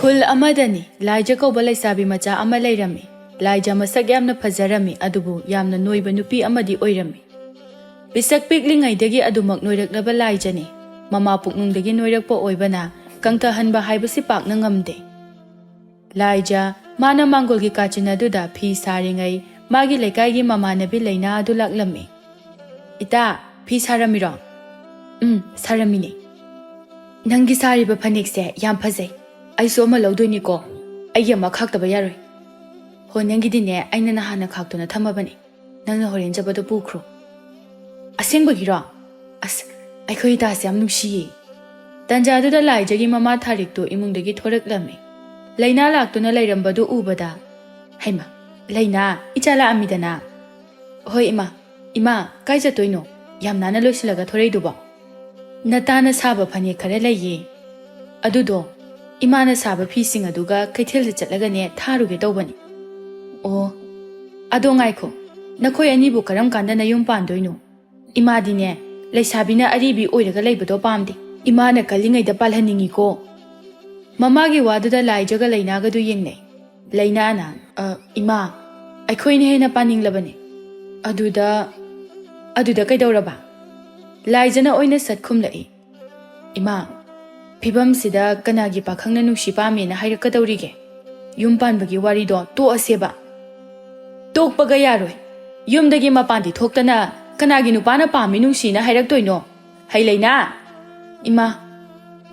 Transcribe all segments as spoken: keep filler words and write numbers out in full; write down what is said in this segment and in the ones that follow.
ꯈꯨꯜ ꯑꯃꯗꯅꯤ ꯂꯥꯏꯖ ꯀꯧꯕ ꯂꯩꯁꯥꯕꯤ ꯃꯆꯥ ꯑꯃ ꯂꯩꯔꯝꯃꯤ꯫ ꯂꯥꯏꯖ ꯃꯁꯛ ꯌꯥꯝꯅ ꯐꯖꯔꯝꯃꯤ, ꯑꯗꯨꯕꯨ ꯌꯥꯝꯅ ꯅꯣꯏꯕ ꯅꯨꯄꯤ ꯑꯃꯗꯤ ꯑꯣꯏꯔꯝꯃꯤ꯫ ꯄꯤꯁꯛ ꯄꯤꯛꯂꯤꯉꯩꯗꯒꯤ ꯑꯗꯨꯃꯛ ꯅꯣꯏꯔꯛꯂꯕ ꯂꯥꯏꯖꯅꯤ꯫ ꯃꯃꯥ ꯄꯨꯛꯅꯨꯡꯗꯒꯤ ꯅꯣꯏꯔꯛꯄ ꯑꯣꯏꯕꯅ ꯀꯪꯊꯍꯟꯕ ꯍꯥꯏꯕꯁꯤ ꯄꯥꯛꯅ ꯉꯝꯗꯦ꯫ ꯂꯥꯏꯖ ꯃꯥꯅ ꯃꯥꯡꯒꯣꯜꯒꯤ ꯀꯥꯆꯤꯟ ꯑꯗꯨꯗ ꯐꯤ ꯁꯥꯔꯤꯉꯩ, ꯃꯥꯒꯤ ꯂꯩꯀꯥꯏꯒꯤ ꯃꯃꯥꯟꯅꯕꯤ ꯂꯩꯅꯥ ꯑꯗꯨ ꯂꯥꯛꯂꯝꯃꯤ꯫ "ꯏꯇꯥ, ꯐꯤ ꯁꯥꯔꯝꯃꯤꯔꯣ?" "ꯎꯝ, ꯁꯥꯔꯝꯃꯤꯅꯦ꯫ ꯅꯪꯒꯤ ꯁꯥꯔꯤꯕ ꯐꯅꯦꯛꯁꯦ ꯌꯥꯝ ꯐꯖꯩ꯫ ꯑꯩꯁꯨ ꯑꯃ ꯂꯧꯗꯣꯏꯅꯤꯀꯣ꯫ ꯑꯩꯒꯤ ꯑꯃ ꯈꯥꯛꯇꯕ ꯌꯥꯔꯣꯏ꯫ ꯍꯣ, ꯅꯪꯒꯤꯗꯤꯅꯦ, ꯑꯩꯅ ꯅꯍꯥꯟꯅ ꯈꯥꯛꯇꯨꯅ ꯊꯝꯃꯕꯅꯦ꯫ ꯅꯪꯅ ꯍꯣꯔꯦꯟ ꯆꯠꯄꯗ ꯄꯨꯈ꯭ꯔꯣ꯫" "ꯑꯁꯦꯡꯕꯒꯤꯔꯣ? ꯑꯁ, ꯑꯩꯈꯣꯏ ꯏꯇꯥꯁꯦ ꯌꯥꯝ ꯅꯨꯡꯁꯤꯌꯦ꯫" ꯇꯟꯖꯥꯗꯨꯗ ꯂꯥꯏꯖꯒꯤ ꯃꯃꯥ ꯊꯥꯔꯤꯛꯇꯨ ꯏꯃꯨꯡꯗꯒꯤ ꯊꯣꯔꯛꯂꯝꯃꯤ꯫ ꯂꯩꯅꯥ ꯂꯥꯛꯇꯨꯅ ꯂꯩꯔꯝꯕꯗꯨ ꯎꯕꯗ, "ꯍꯩꯃ, ꯂꯩꯅꯥ, ꯏꯆꯥ ꯂꯥꯛꯑꯝꯃꯤꯗꯅ꯫" "ꯍꯣꯏ ꯏꯃꯥ꯫ ꯏꯃꯥ, ꯀꯥꯏ ꯆꯠꯇꯣꯏꯅꯣ? ꯌꯥꯝ ꯅꯥꯟꯅ ꯂꯣꯏꯁꯤꯜꯂꯒ ꯊꯣꯔꯛꯏꯗꯨꯕꯣ?" "ꯅꯇꯥꯅ ꯁꯥꯕ ꯐꯅꯦꯛ ꯈꯔ ꯂꯩꯌꯦ꯫ ꯑꯗꯨꯗꯣ ꯏꯃꯥꯅ ꯁꯥꯕ ꯐꯤꯁꯤꯡ ꯑꯗꯨꯒ ꯀꯩꯊꯦꯜꯗ ꯆꯠꯂꯒꯅꯦ ꯊꯥꯔꯨꯒꯦ ꯇꯧꯕꯅꯤ꯫" "ꯑꯣ, ꯑꯗꯣ ꯉꯥꯏꯈꯣ, ꯅꯈꯣꯏ ꯑꯅꯤꯕꯨ ꯀꯔꯝ ꯀꯥꯟꯗ ꯅꯌꯨꯝ ꯄꯥꯟꯗꯣꯏꯅꯣ? ꯏꯃꯥꯗꯤꯅꯦ, ꯂꯩꯁꯥꯕꯤꯅ ꯑꯔꯤꯕꯤ ꯑꯣꯏꯔꯒ ꯂꯩꯕꯗꯣ ꯄꯥꯝꯗꯦ꯫ ꯏꯃꯥꯅ ꯀꯜꯂꯤꯉꯩꯗ ꯄꯥꯜꯍꯟꯅꯤꯡꯉꯤꯀꯣ꯫" ꯃꯃꯥꯒꯤ ꯋꯥꯗꯨꯗ ꯂꯥꯏꯖꯒ ꯂꯩꯅꯥꯒꯗꯨ ꯌꯦꯡꯅꯩ꯫ ꯂꯩꯅꯥꯅ, "ꯑ, ꯏꯃꯥ, ꯑꯩꯈꯣꯏꯅ ꯍꯦꯟꯅ ꯄꯥꯅꯤꯡꯂꯕꯅꯤ꯫" "ꯑꯗꯨꯗ, ꯑꯗꯨꯗ ꯀꯩꯗꯧꯔꯕ?" ꯂꯥꯏꯖꯅ ꯑꯣꯏꯅ ꯁꯠ ꯈꯨꯝꯂꯛꯏ꯫ "ꯏꯃꯥ, ꯐꯤꯕꯝꯁꯤꯗ ꯀꯅꯥꯒꯤ ꯄꯥꯈꯪꯅ ꯅꯨꯡꯁꯤ ꯄꯥꯝꯃꯦꯅ ꯍꯥꯏꯔꯛꯀꯗꯧꯔꯤꯒꯦ? ꯌꯨꯝ ꯄꯥꯟꯕꯒꯤ ꯋꯥꯔꯤꯗꯣ ꯇꯣꯛꯑꯁꯦꯕ꯫" "ꯇꯣꯛꯄꯒ ꯌꯥꯔꯣꯏ꯫ ꯌꯨꯝꯗꯒꯤ ꯃꯄꯥꯟꯗꯤ ꯊꯣꯛꯇꯅ ꯀꯅꯥꯒꯤ ꯅꯨꯄꯥꯅ ꯄꯥꯝꯃꯤ ꯅꯨꯡꯁꯤꯅ ꯍꯥꯏꯔꯛꯇꯣꯏꯅꯣ? ꯍꯩ ꯂꯩꯅꯥ, ꯏꯃꯥ,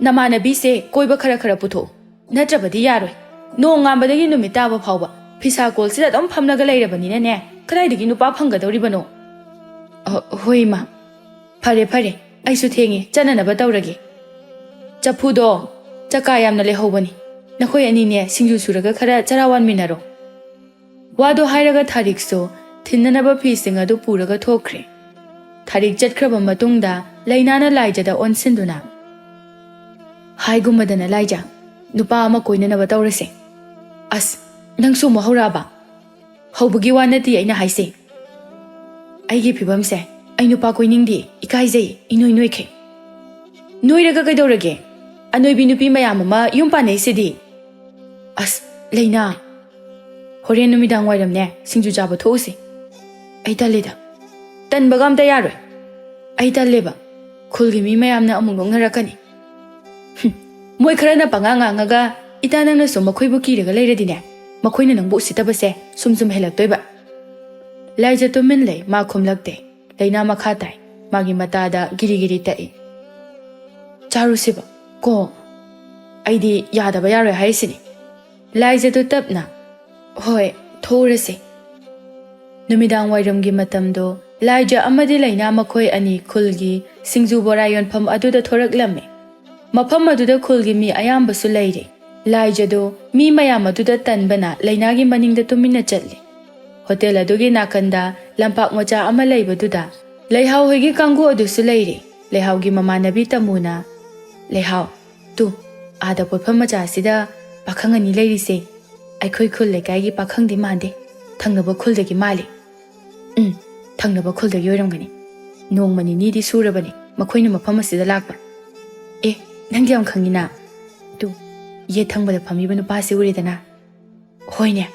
ꯅꯃꯥꯟꯅꯕꯤꯁꯦ ꯀꯣꯏꯕ ꯈꯔ ꯈꯔ ꯄꯨꯊꯣꯛꯎ, ꯅꯠꯇ꯭ꯔꯕꯗꯤ ꯌꯥꯔꯣꯏ꯫ ꯅꯣꯡ ꯉꯥꯟꯕꯗꯒꯤ ꯅꯨꯃꯤꯠ ꯇꯥꯕ ꯐꯥꯎꯕ ꯐꯤꯁꯥ ꯀꯣꯜꯁꯤꯗ ꯑꯗꯨꯝ ꯐꯝꯂꯒ ꯂꯩꯔꯕꯅꯤꯅꯅꯦ, ꯀꯗꯥꯏꯗꯒꯤ ꯅꯨꯄꯥ ꯐꯪꯒꯗꯧꯔꯤꯕꯅꯣ?" "ꯑ, ꯍꯣꯏ, ꯏꯃꯥ꯫ ꯐꯔꯦ, ꯐꯔꯦ, ꯑꯩꯁꯨ ꯊꯦꯡꯉꯦ, ꯆꯠꯅꯅꯕ ꯇꯧꯔꯒꯦ꯫ ꯆꯐꯨꯗꯣ ꯆꯀꯥ ꯌꯥꯝꯅ ꯂꯩꯍꯧꯕꯅꯤ, ꯅꯈꯣꯏ ꯑꯅꯤꯅꯦ ꯁꯤꯡꯖꯨ ꯁꯨꯔꯒ ꯈꯔ ꯆꯔꯥ ꯋꯥꯟꯃꯤꯟꯅꯔꯣ꯫" ꯋꯥꯗꯣ ꯍꯥꯏꯔꯒ ꯊꯥꯔꯤꯛꯁꯨ ꯊꯤꯟꯅꯅꯕ ꯐꯤꯁꯤꯡ ꯑꯗꯨ ꯄꯨꯔꯒ ꯊꯣꯛꯈ꯭ꯔꯦ꯫ ꯊꯥꯔꯤꯛ ꯆꯠꯈ꯭ꯔꯕ ꯃꯇꯨꯡꯗ ꯂꯩꯅꯥꯅ ꯂꯥꯏꯖꯗ ꯑꯣꯟꯁꯤꯟꯗꯨꯅ, "ꯍꯥꯏꯒꯨꯝꯕꯗꯅ ꯂꯥꯏꯖ, ꯅꯨꯄꯥ ꯑꯃ ꯀꯣꯏꯅꯅꯕ ꯇꯧꯔꯁꯦ꯫" "ꯑꯁ, ꯅꯪꯁꯨ ꯑꯃꯨꯛ ꯍꯧꯔꯛꯑꯕ? ꯍꯧꯕꯒꯤ ꯋꯥ ꯅꯠꯇꯦ ꯑꯩꯅ ꯍꯥꯏꯁꯦ꯫ ꯑꯩꯒꯤ ꯐꯤꯕꯝꯁꯦ, ꯑꯩ ꯅꯨꯄꯥ ꯀꯣꯏꯅꯤꯡꯗꯦ, ꯏꯀꯥꯏꯖꯩ, ꯏꯅꯣꯏ ꯅꯣꯏꯈꯩ꯫" "ꯅꯣꯏꯔꯒ ꯀꯩꯗꯧꯔꯒꯦ? ꯑꯅꯣꯏꯕꯤ ꯅꯨꯄꯤ ꯃꯌꯥꯝ ꯑꯃ ꯌꯨꯝ ꯄꯥꯟꯅꯩꯁꯤꯗꯤ꯫ "ꯑꯁ, ꯂꯩꯅꯥ, ꯍꯣꯔꯦꯟ ꯅꯨꯃꯤꯗꯥꯡ ꯋꯥꯏꯔꯝꯅꯦ, ꯁꯤꯡꯖꯨ ꯆꯥꯕ ꯊꯣꯛꯎꯁꯦ꯫ ꯑꯩ ꯇꯜꯂꯦꯗ꯫ ꯇꯟꯕꯒ ꯑꯝꯇ ꯌꯥꯔꯣꯏ꯫ ꯑꯩ ꯇꯜꯂꯦꯕ꯫ ꯈꯨꯜꯒꯤ ꯃꯤ ꯃꯌꯥꯝꯅ ꯑꯃꯨꯛ ꯅꯣꯛꯅꯔꯛꯀꯅꯤ꯫ ꯍꯨꯝ, ꯃꯣꯏ ꯈꯔꯅ ꯄꯉꯥꯡ ꯉꯥꯡꯉꯒ, ꯏꯇꯥ ꯅꯪꯅꯁꯨ ꯃꯈꯣꯏꯕꯨ ꯀꯤꯔꯒ ꯂꯩꯔꯗꯤꯅꯦ, ꯃꯈꯣꯏꯅ ꯅꯪꯕꯨ ꯎꯁꯤꯠꯇꯕꯁꯦ ꯁꯨꯝ ꯁꯨꯝ ꯍꯦꯜꯂꯛꯇꯣꯏꯕ꯫" ꯂꯥꯏꯖ ꯇꯨꯃꯤꯟ ꯂꯩ, ꯃꯥ ꯈꯨꯝꯂꯛꯇꯦ꯫ ꯂꯩꯅꯥ ꯃꯈꯥ ꯇꯥꯏ, ꯃꯥꯒꯤ ꯃꯇꯥꯗ ꯒꯤꯔꯤ ꯒꯤꯔꯤ ꯇꯛꯏ꯫ "ꯆꯥꯔꯨꯁꯤꯕ ꯀꯣ? ꯑꯩꯗꯤ ꯌꯥꯗꯕ ꯌꯥꯔꯣꯏ ꯍꯥꯏꯔꯤꯁꯤꯅꯤ꯫" ꯂꯥꯏꯖꯗꯨ ꯇꯞꯅ, "ꯍꯣꯏ, ꯊꯣꯛꯎꯔꯁꯦ꯫" ꯅꯨꯃꯤꯗꯥꯡ ꯋꯥꯏꯔꯝꯒꯤ ꯃꯇꯝꯗꯣ ꯂꯥꯏꯖ ꯑꯃꯗꯤ ꯂꯩꯅꯥ ꯃꯈꯣꯏ ꯑꯅꯤ ꯈꯨꯜꯒꯤ ꯁꯤꯡꯖꯨ ꯕꯣꯔꯥ ꯌꯣꯟꯐꯝ ꯑꯗꯨꯗ ꯊꯣꯔꯛꯂꯝꯃꯤ꯫ ꯃꯐꯝ ꯑꯗꯨꯗ ꯈꯨꯜꯒꯤ ꯃꯤ ꯑꯌꯥꯝꯕꯁꯨ ꯂꯩꯔꯤ꯫ ꯂꯥꯏꯖꯗꯣ ꯃꯤ ꯃꯌꯥꯝ ꯑꯗꯨꯗ ꯇꯟꯕꯅ ꯂꯩꯅꯥꯒꯤ ꯃꯅꯤꯡꯗ ꯇꯨꯃꯤꯟꯅ ꯆꯠꯂꯤ꯫ ꯍꯣꯇꯦꯜ ꯑꯗꯨꯒꯤ ꯅꯥꯀꯟꯗ ꯂꯝꯄꯥꯛ ꯃꯆꯥ ꯑꯃ ꯂꯩꯕꯗꯨꯗ ꯂꯩꯍꯥꯎ ꯍꯣꯏꯒꯤ ꯀꯥꯡꯕꯨ ꯑꯗꯨꯁꯨ ꯂꯩꯔꯤ꯫ ꯂꯩꯍꯥꯎꯒꯤ ꯃꯃꯥꯟꯅꯕꯤ ꯇꯃꯨꯅ, "ꯂꯩꯍꯥꯎ, ꯇꯨ, ꯑꯥꯗ ꯄꯣꯠꯐꯝ ꯃꯆꯥ ꯑꯁꯤꯗ ꯄꯥꯈꯪ ꯑꯅꯤ ꯂꯩꯔꯤꯁꯦ꯫ ꯑꯩꯈꯣꯏ ꯈꯨꯜ ꯂꯩꯀꯥꯏꯒꯤ ꯄꯥꯈꯪꯗꯤ ꯃꯥꯟꯗꯦ꯫ ꯊꯪꯅꯕ ꯈꯨꯜꯗꯒꯤ ꯃꯥꯜꯂꯤ꯫ ꯎꯝ, ꯊꯪꯅꯕ ꯈꯨꯜꯗꯒꯤ ꯑꯣꯏꯔꯝꯒꯅꯤ꯫ ꯅꯣꯡꯃ ꯅꯤꯅꯤꯗꯤ ꯁꯨꯔꯕꯅꯤ ꯃꯈꯣꯏꯅ ꯃꯐꯝ ꯑꯁꯤꯗ ꯂꯥꯛꯄ꯫" "ꯑꯦ, ꯅꯪꯗꯤ ꯌꯥꯝ ꯈꯪꯉꯤꯅ꯫ ꯇꯨ, ꯌꯦꯠ ꯊꯪꯕꯗ ꯐꯝꯃꯤꯕ ꯅꯨꯄꯥꯁꯤ ꯎꯔꯦꯗꯅ?" "ꯍꯣꯏꯅꯦ,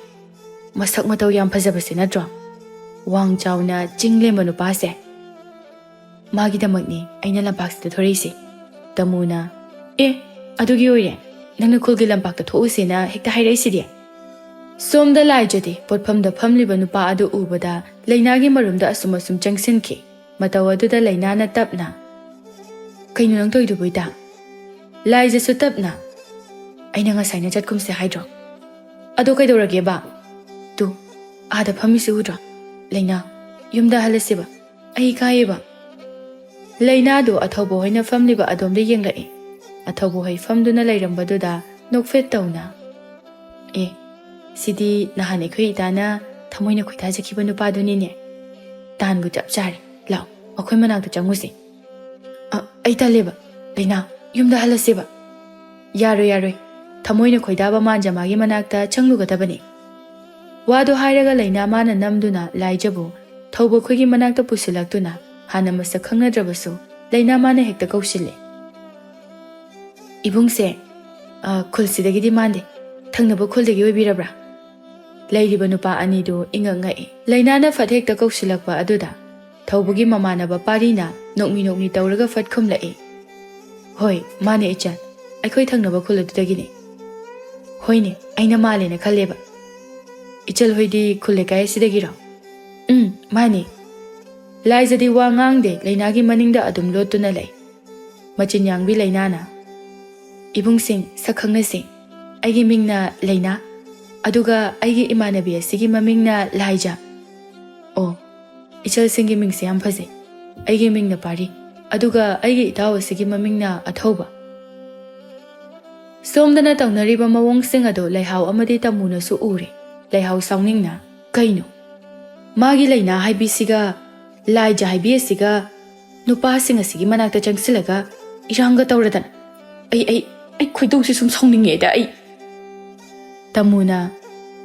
ꯃꯁꯛ ꯃꯇꯧ ꯌꯥꯝ ꯐꯖꯕꯁꯦ ꯅꯠꯇ꯭ꯔꯣ? ꯋꯥꯡ ꯆꯥꯎꯅ ꯆꯤꯡ ꯂꯦꯝꯕ ꯅꯨꯄꯥꯁꯦ꯫ ꯃꯥꯒꯤꯗꯃꯛꯅꯤ ꯑꯩꯅ ꯂꯝꯄꯥꯛꯁꯤꯗ ꯊꯣꯔꯛꯏꯁꯦ꯫" ꯇꯃꯨꯅ, "ꯑꯦ, ꯑꯗꯨꯒꯤ ꯑꯣꯏꯔꯦ, ꯅꯪꯅ ꯈꯨꯜꯒꯤ ꯂꯝꯄꯥꯛꯇ ꯊꯣꯛꯎꯁꯦꯅ ꯍꯦꯛꯇ ꯍꯥꯏꯔꯛꯏꯁꯤꯗꯤ?" ꯁꯣꯝꯗ ꯂꯥꯏꯖꯗꯤ ꯄꯣꯠꯐꯝꯗ ꯐꯝꯂꯤꯕ ꯅꯨꯄꯥ ꯑꯗꯨ ꯎꯕꯗ ꯂꯩꯅꯥꯒꯤ ꯃꯔꯨꯝꯗ ꯑꯁꯨꯝ ꯑꯁꯨꯝ ꯆꯪꯁꯤꯟꯈꯤ꯫ ꯃꯇꯧ ꯑꯗꯨꯗ ꯂꯩꯅꯥꯅ ꯇꯞꯅ, "ꯀꯩꯅꯣ ꯅꯪ ꯇꯧꯔꯤꯗꯨꯕꯨ, ꯏꯇꯥ?" ꯂꯥꯏꯖꯁꯨ ꯇꯞꯅ, "ꯑꯩꯅ ꯉꯁꯥꯏꯅ ꯆꯠꯀꯨꯝꯁꯦ ꯍꯥꯏꯗ꯭ꯔꯣ? ꯑꯗꯣ ꯀꯩꯗꯧꯔꯒꯦꯕ? ꯇꯨ, ꯑꯥꯗ ꯐꯝꯃꯤꯁꯤ ꯎꯗ꯭ꯔꯣ? ꯂꯩꯅꯥ, ꯌꯨꯝꯗ ꯍꯜꯂꯁꯤꯕ꯫ ꯑꯩ ꯏꯀꯥꯏꯌꯦꯕ꯫" ꯂꯩꯅꯥꯗꯨ ꯑꯊꯧꯕ ꯍꯣꯏꯅ ꯐꯝꯂꯤꯕ ꯑꯗꯣꯝꯗ ꯌꯦꯡꯂꯛꯏ꯫ ꯑꯊꯧꯕ ꯍꯣꯏ ꯐꯝꯗꯨꯅ ꯂꯩꯔꯝꯕꯗꯨꯗ ꯅꯣꯛꯐꯦꯠ ꯇꯧꯅ, "ꯑꯦ, ꯁꯤꯗꯤ ꯅꯍꯥꯟ ꯑꯩꯈꯣꯏ ꯏꯇꯥꯅ ꯊꯃꯣꯏꯅ ꯈꯣꯏꯗꯥꯖꯈꯤꯕ ꯅꯨꯄꯥꯗꯨꯅꯤꯅꯦ꯫ ꯇꯥꯟꯕꯨ ꯆꯞ ꯆꯥꯔꯦ꯫ ꯂꯥꯛꯑꯣ, ꯃꯈꯣꯏ ꯃꯅꯥꯛꯇ ꯆꯪꯉꯨꯁꯦ꯫" "ꯑ, ꯑꯩ ꯇꯜꯂꯦꯕ꯫ ꯂꯩꯅꯥ, ꯌꯨꯝꯗ ꯍꯜꯂꯁꯦꯕ꯫" "ꯌꯥꯔꯣꯏ, ꯌꯥꯔꯣꯏ꯫ ꯊꯃꯣꯏꯅ ꯈꯣꯏꯗꯥꯕ ꯃꯥꯟꯖ ꯃꯥꯒꯤ ꯃꯅꯥꯛꯇ ꯆꯪꯂꯨꯒꯗꯕꯅꯤ꯫" ꯋꯥꯗꯨ ꯍꯥꯏꯔꯒ ꯂꯩꯅꯥ ꯃꯥꯅ ꯅꯝꯗꯨꯅ ꯂꯥꯏꯖꯕꯨ ꯊꯧꯕ ꯈꯣꯏꯒꯤ ꯃꯅꯥꯛꯇ ꯄꯨꯁꯤꯜꯂꯛꯇꯨꯅ ꯍꯥꯟꯅ ꯃꯁꯛ ꯈꯪꯅꯗ꯭ꯔꯕꯁꯨ ꯂꯩꯅꯥ ꯃꯥꯅ ꯍꯦꯛꯇ ꯀꯧꯁꯤꯜꯂꯦ꯫ "ꯏꯕꯨꯡꯁꯦ, ꯑ, ꯈꯨꯜꯁꯤꯗꯒꯤꯗꯤ ꯃꯥꯟꯗꯦ꯫ ꯊꯪꯅꯕ ꯈꯨꯜꯗꯒꯤ ꯑꯣꯏꯕꯤꯔꯕ꯭ꯔꯥ?" ꯂꯩꯔꯤꯕ ꯅꯨꯄꯥ ꯑꯅꯤꯗꯨ ꯏꯉꯛ ꯉꯛꯏ꯫ ꯂꯩꯅꯥꯅ ꯐꯠ ꯍꯦꯛꯇ ꯀꯧꯁꯤꯜꯂꯛꯄ ꯑꯗꯨꯗ ꯊꯧꯕꯒꯤ ꯃꯃꯥꯟꯅꯕ ꯄꯥꯔꯤꯅ ꯅꯣꯛꯃꯤ ꯅꯣꯛꯃꯤ ꯇꯧꯔꯒ ꯐꯠ ꯈꯨꯝꯂꯛꯏ, "ꯍꯣꯏ, ꯃꯥꯅꯦ ꯏꯆꯜ, ꯑꯩꯈꯣꯏ ꯊꯪꯅꯕ ꯈꯨꯜ ꯑꯗꯨꯗꯒꯤꯅꯦ꯫" "ꯍꯣꯏꯅꯦ, ꯑꯩꯅ ꯃꯥꯜꯂꯦꯅ ꯈꯜꯂꯦꯕ꯫ ꯏꯆꯜ ꯍꯣꯏꯗꯤ ꯈꯨꯜ ꯂꯩꯀꯥꯏ ꯑꯁꯤꯗꯒꯤꯔꯣ?" "ꯎꯝ, ꯃꯥꯅꯦ꯫" ꯂꯥꯏꯖꯗꯤ ꯋꯥ ꯉꯥꯡꯗꯦ, ꯂꯩꯅꯥꯒꯤ ꯃꯅꯤꯡꯗ ꯑꯗꯨꯝ ꯂꯣꯠꯇꯨꯅ ꯂꯩ꯫ ꯃꯆꯤꯟ ꯌꯥꯡꯕꯤ ꯂꯩꯅꯥꯅ, "ꯏꯕꯨꯡꯁꯤꯡ, ꯁꯛ ꯈꯪꯅꯁꯤ꯫ ꯑꯩꯒꯤ ꯃꯤꯡꯅ ꯂꯩꯅꯥ, ꯑꯗꯨꯒ ꯑꯩꯒꯤ ꯏꯃꯥꯟꯅꯕꯤ ꯑꯁꯤꯒꯤ ꯃꯃꯤꯡꯅ ꯂꯥꯏꯖ꯫ ꯑꯣ, ꯏꯆꯜꯁꯤꯡꯒꯤ ꯃꯤꯡꯁꯦ ꯌꯥꯝ ꯐꯖꯩ꯫ ꯑꯩꯒꯤ ꯃꯤꯡꯅ ꯄꯥꯔꯤ, ꯑꯗꯨꯒ ꯑꯩꯒꯤ ꯏꯇꯥꯎ ꯑꯁꯤꯒꯤ ꯃꯃꯤꯡꯅ ꯑꯊꯧꯕ꯫" ꯁꯣꯝꯗꯅ ꯇꯧꯅꯔꯤꯕ ꯃꯑꯣꯡꯁꯤꯡ ꯑꯗꯨ ꯂꯩꯍꯥꯎ ꯑꯃꯗꯤ ꯇꯥꯃꯨꯅꯁꯨ ꯎꯔꯦ꯫ ꯂꯩꯍꯥꯎ ꯁꯥꯎꯅꯤꯡꯅ, "ꯀꯩꯅꯣ? ꯃꯥꯒꯤ ꯂꯩꯅꯥ ꯍꯥꯏꯕꯤꯁꯤꯒ ꯂꯥꯏꯖ ꯍꯥꯏꯕꯤ ꯑꯁꯤꯒ ꯅꯨꯄꯥꯁꯤꯡ ꯑꯁꯤꯒꯤ ꯃꯅꯥꯛꯇ ꯆꯪꯁꯤꯜꯂꯒ ꯏꯔꯥꯡꯒ ꯇꯧꯔꯗꯅ꯫ ꯑꯩ, ꯑꯩ, ꯑꯩ ꯈꯣꯏꯗꯧꯁꯦ ꯁꯨꯝ ꯁꯥꯎꯅꯤꯡꯉꯦꯗ ꯑꯩ꯫" ꯇꯥꯃꯨꯅ,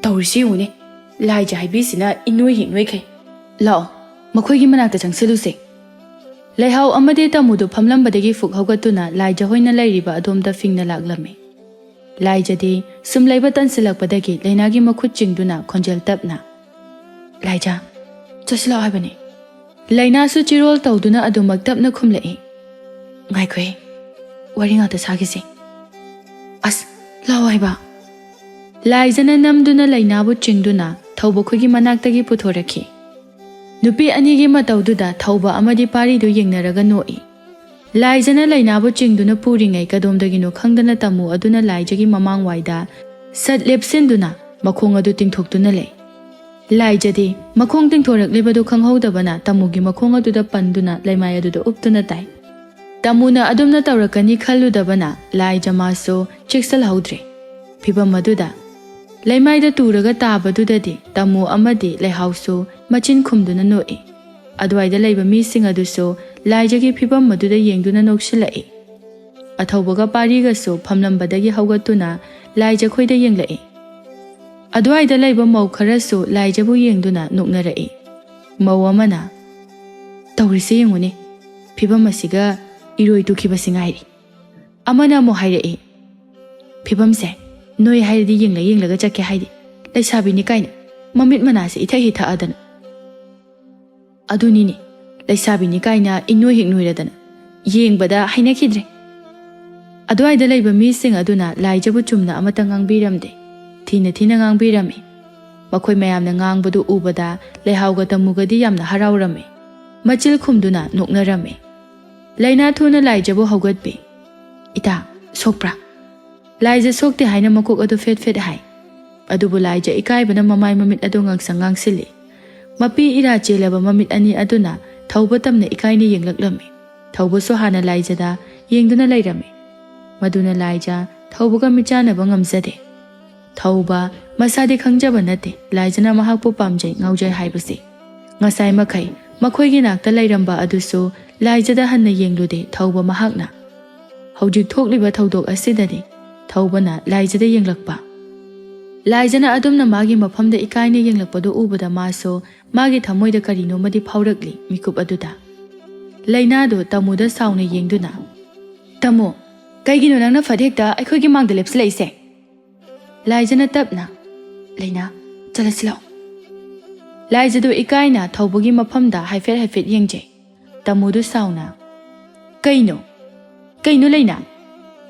"ꯇꯧꯔꯤꯁꯤ ꯌꯦꯡꯉꯨꯅꯦ, ꯂꯥꯏꯖ ꯍꯥꯏꯕꯤꯁꯤꯅ ꯏꯅꯣꯏ ꯍꯦꯛ ꯅꯣꯏꯈꯩ꯫ ꯂꯥꯛꯑꯣ, ꯃꯈꯣꯏꯒꯤ ꯃꯅꯥꯛꯇ ꯆꯪꯁꯤꯜꯂꯨꯁꯦ꯫" ꯂꯩꯍꯥꯎ ꯑꯃꯗꯤ ꯇꯥꯃꯨꯗꯨ ꯐꯝꯂꯝꯕꯗꯒꯤ ꯐꯨꯛ ꯍꯧꯒꯠꯇꯨꯅ ꯂꯥꯏꯖ ꯍꯣꯏꯅ ꯂꯩꯔꯤꯕ ꯑꯗꯣꯝꯗ ꯐꯤꯡꯅ ꯂꯥꯛꯂꯝꯃꯤ꯫ ꯂꯥꯏꯖꯗꯤ ꯁꯨꯝ ꯂꯩꯕ ꯇꯟꯁꯤꯜꯂꯛꯄꯗꯒꯤ ꯂꯩꯅꯥꯒꯤ ꯃꯈꯨꯠ ꯆꯤꯡꯗꯨꯅ ꯈꯣꯟꯖꯦꯜ ꯇꯞꯅ, "ꯂꯥꯏꯖ, ꯆꯠꯁꯤꯜꯂꯛꯑꯣ ꯍꯥꯏꯕꯅꯤ꯫" ꯂꯩꯅꯥꯁꯨ ꯆꯤꯔꯣꯜ ꯇꯧꯗꯨꯅ ꯑꯗꯨꯃꯛ ꯇꯞꯅ ꯈꯨꯝꯂꯛꯏ, "ꯉꯥꯏꯈꯣꯍꯦ, ꯋꯥꯔꯤ ꯉꯥꯛꯇ ꯁꯥꯈꯤꯁꯦ꯫ ꯑꯁ, ꯂꯥꯛꯑꯣ ꯍꯥꯏꯕ꯫" ꯂꯥꯏꯖꯅ ꯅꯝꯗꯨꯅ ꯂꯩꯅꯥꯕꯨ ꯆꯤꯡꯗꯨꯅ ꯊꯧꯕ ꯈꯨꯒꯤ ꯃꯅꯥꯛꯇꯒꯤ ꯄꯨꯊꯣꯔꯛꯈꯤ꯫ ꯅꯨꯄꯤ ꯑꯅꯤꯒꯤ ꯃꯇꯧꯗꯨꯗ ꯊꯧꯕ ꯑꯃꯗꯤ ꯄꯥꯔꯤꯗꯨ ꯌꯦꯡꯅꯔꯒ ꯅꯣꯛꯏ꯫ ꯂꯥꯏꯖꯅ ꯂꯩꯅꯥꯕꯨ ꯆꯤꯡꯗꯨꯅ ꯄꯨꯔꯤꯉꯩ ꯀꯗꯣꯝꯗꯒꯤꯅꯣ ꯈꯪꯗꯅ ꯇꯥꯃꯨ ꯑꯗꯨꯅ ꯂꯥꯏꯖꯒꯤ ꯃꯃꯥꯡꯋꯥꯏꯗ ꯁꯠ ꯂꯦꯞꯁꯤꯟꯗꯨꯅ ꯃꯈꯣꯡ ꯑꯗꯨ ꯇꯤꯡꯊꯣꯛꯇꯨꯅ ꯂꯩ꯫ ꯂꯥꯏꯖꯗꯤ ꯃꯈꯣꯡ ꯇꯤꯡꯊꯣꯔꯛꯂꯤꯕꯗꯨ ꯈꯪꯍꯧꯗꯕꯅ ꯇꯥꯃꯨꯒꯤ ꯃꯈꯣꯡ ꯑꯗꯨꯗ ꯄꯟꯗꯨꯅ ꯂꯩꯃꯥꯏ ꯑꯗꯨꯗ ꯎꯞꯇꯨꯅ ꯇꯥꯏ꯫ ꯇꯥꯃꯨꯅ ꯑꯗꯨꯝꯅ ꯇꯧꯔꯛꯀꯅꯤ ꯈꯜꯂꯨꯗꯕꯅ ꯂꯥꯏꯖ ꯃꯥꯁꯨ ꯆꯦꯛꯁꯤꯜꯍꯧꯗ꯭ꯔꯦ꯫ ꯐꯤꯚꯝ ꯑꯗꯨꯗ ꯂꯩꯃꯥꯏꯗ ꯇꯨꯔꯒ ꯇꯥꯕꯗꯨꯗꯗꯤ ꯇꯥꯃꯨ ꯑꯃꯗꯤ ꯂꯩꯍꯥꯎꯁꯨ ꯃꯆꯤꯟ ꯈꯨꯝꯗꯨꯅ ꯅꯣꯛꯏ꯫ ꯑꯗꯨꯋꯥꯏꯗ ꯂꯩꯕ ꯃꯤꯁꯤꯡ ꯑꯗꯨꯁꯨ ꯂꯥꯏꯖꯒꯤ ꯐꯤꯚꯝ ꯑꯗꯨꯗ ꯌꯦꯡꯗꯨꯅ ꯅꯣꯛꯁꯤꯜꯂꯛꯏ꯫ ꯑꯊꯧꯕꯒ ꯄꯥꯔꯤꯒꯁꯨ ꯐꯝꯂꯝꯕꯗꯒꯤ ꯍꯧꯒꯠꯇꯨꯅ ꯂꯥꯏꯖ ꯈꯣꯏꯗ ꯌꯦꯡꯂꯛꯏ꯫ ꯑꯗꯨꯋꯥꯏꯗ ꯂꯩꯕ ꯃꯧ ꯈꯔꯁꯨ ꯂꯥꯏꯖꯕꯨ ꯌꯦꯡꯗꯨꯅ ꯅꯣꯛꯅꯔꯛꯏ꯫ ꯃꯧ ꯑꯃꯅ, "ꯇꯧꯔꯤꯁꯦ ꯌꯦꯡꯉꯨꯅꯦ, ꯐꯤꯚꯝ ꯑꯁꯤꯒ ꯏꯔꯣꯏ ꯇꯨꯈꯤꯕꯁꯤ ꯉꯥꯏꯔꯤ꯫" ꯑꯃꯅ ꯑꯃꯨꯛ ꯍꯥꯏꯔꯛꯏ, "ꯐꯤꯚꯝꯁꯦ ꯅꯣꯏ ꯍꯥꯏꯔꯗꯤ ꯌꯦꯡꯂ ꯌꯦꯡꯂꯒ ꯆꯠꯀꯦ ꯍꯥꯏꯗꯦ꯫ ꯂꯩꯁꯥꯕꯤꯅꯤ ꯀꯥꯏꯅ ꯃꯃꯤꯠ ꯃꯅꯥꯁꯦ ꯏꯊꯛ ꯍꯤꯊꯛꯑꯗꯅ꯫ ꯑꯗꯨꯅꯤꯅꯦ, ꯂꯩꯁꯥꯕꯤꯅꯤ ꯀꯥꯏꯅ ꯏꯅꯣꯏ ꯍꯦꯛ ꯅꯣꯏꯔꯗꯅ ꯌꯦꯡꯕꯗ ꯍꯩꯅꯈꯤꯗ꯭ꯔꯦ꯫ ꯑꯗꯨꯋꯥꯏꯗ ꯂꯩꯕ ꯃꯤꯁꯤꯡ ꯑꯗꯨꯅ ꯂꯥꯏꯖꯕꯨ ꯆꯨꯝꯅ ꯑꯃꯠꯇ ꯉꯥꯡꯕꯤꯔꯝꯗꯦ꯫ ꯊꯤꯅ ꯊꯤꯅ ꯉꯥꯡꯕꯤꯔꯝꯃꯤ꯫ ꯃꯈꯣꯏ ꯃꯌꯥꯝꯅ ꯉꯥꯡꯕꯗꯨ ꯎꯕꯗ ꯂꯩꯍꯥꯎꯒ ꯇꯃꯨꯒꯗꯤ ꯌꯥꯝꯅ ꯍꯔꯥꯎꯔꯝꯃꯤ꯫ ꯃꯆꯤꯜ ꯈꯨꯝꯗꯨꯅ ꯅꯣꯛꯅꯔꯝꯃꯤ꯫ ꯂꯩꯅꯥ ꯊꯨꯅ ꯂꯥꯏꯖꯕꯨ ꯍꯧꯒꯠꯄꯤ꯫ "ꯏꯇꯥ, ꯁꯣꯛꯄ꯭ꯔꯥ?" ꯂꯥꯏꯖ ꯁꯣꯛꯇꯦ ꯍꯥꯏꯅ ꯃꯀꯣꯛ ꯑꯗꯨ ꯐꯦꯠ ꯐꯦꯠ ꯍꯥꯏ꯫ ꯑꯗꯨꯕꯨ ꯂꯥꯏꯖ ꯏꯀꯥꯏꯕꯅ ꯃꯃꯥꯏ ꯃꯃꯤꯠ ꯑꯗꯨ ꯉꯥꯡꯁꯪ ꯉꯥꯡꯁꯤꯜꯂꯤ꯫ ꯃꯄꯤ ꯏꯔꯥ ꯆꯦꯜꯂꯕ ꯃꯃꯤꯠ ꯑꯅꯤ ꯑꯗꯨꯅ ꯊꯧꯕ ꯇꯝꯅ ꯏꯀꯥꯏꯅ ꯌꯦꯡꯂꯛꯂꯝꯃꯤ꯫ ꯊꯧꯕꯁꯨ ꯍꯥꯟꯅ ꯂꯥꯏꯖꯗ ꯌꯦꯡꯗꯨꯅ ꯂꯩꯔꯝꯃꯤ꯫ ꯃꯗꯨꯅ ꯂꯥꯏꯖ ꯊꯧꯕꯒ ꯃꯤꯠꯆꯥꯟꯅꯕ ꯉꯝꯖꯗꯦ꯫ ꯊꯧꯕ ꯃꯁꯥꯗꯤ ꯈꯪꯖꯕ ꯅꯠꯇꯦ ꯂꯥꯏꯖꯅ ꯃꯍꯥꯛꯄꯨ ꯄꯥꯝꯖꯩ ꯉꯥꯎꯖꯩ ꯍꯥꯏꯕꯁꯤ꯫ ꯉꯁꯥꯏ ꯃꯈꯩ ꯃꯈꯣꯏꯒꯤ ꯅꯥꯛꯇ ꯂꯩꯔꯝꯕ ꯑꯗꯨꯁꯨ ꯂꯥꯏꯖꯗ ꯍꯟꯅ ꯌꯦꯡꯂꯨꯗꯦ ꯊꯧꯕ ꯃꯍꯥꯛꯅ꯫ ꯍꯧꯖꯤꯛ ꯊꯣꯛꯂꯤꯕ ꯊꯧꯗꯣꯛ ꯑꯁꯤꯗꯅꯤ ꯊꯧꯕꯅ ꯂꯥꯏꯖꯗ ꯌꯦꯡꯂꯛꯄ꯫ ꯂꯥꯏꯖꯅ ꯑꯗꯨꯝꯅ ꯃꯥꯒꯤ ꯃꯐꯝꯗ ꯏꯀꯥꯏꯅ ꯌꯦꯡꯂꯛꯄꯗꯨ ꯎꯕꯗ ꯃꯥꯁꯨ ꯃꯥꯒꯤ ꯊꯃꯣꯏꯗ ꯀꯔꯤꯅꯣꯃꯗꯤ ꯐꯥꯎꯔꯛꯂꯤ ꯃꯤꯀꯨꯞ ꯑꯗꯨꯗ꯫ ꯂꯩꯅꯥꯗꯨ ꯇꯥꯃꯣꯗ ꯁꯥꯎꯅ ꯌꯦꯡꯗꯨꯅ, "ꯇꯥꯃꯣ, ꯀꯩꯒꯤꯅꯣ ꯅꯪꯅ ꯐꯠ ꯍꯦꯛꯇ ꯑꯩꯈꯣꯏꯒꯤ ꯃꯥꯡꯗ ꯂꯦꯞꯁꯤꯜꯂꯛꯏꯁꯦ?" ꯂꯥꯏꯖꯅ ꯇꯞꯅ, "ꯂꯩꯅꯥ, ꯆꯠꯂꯁꯤ ꯂꯥꯛꯑꯣ꯫" ꯂꯥꯏꯖꯗꯨ ꯏꯀꯥꯏꯅ ꯊꯧꯕꯒꯤ ꯃꯐꯝꯗ ꯍꯥꯏꯐꯦꯠ ꯍꯥꯏꯐꯦꯠ ꯌꯦꯡꯖꯩ꯫ ꯇꯥꯃꯣꯗꯨ ꯁꯥꯎꯅ, "ꯀꯩꯅꯣ? ꯀꯩꯅꯣ ꯂꯩꯅꯥ?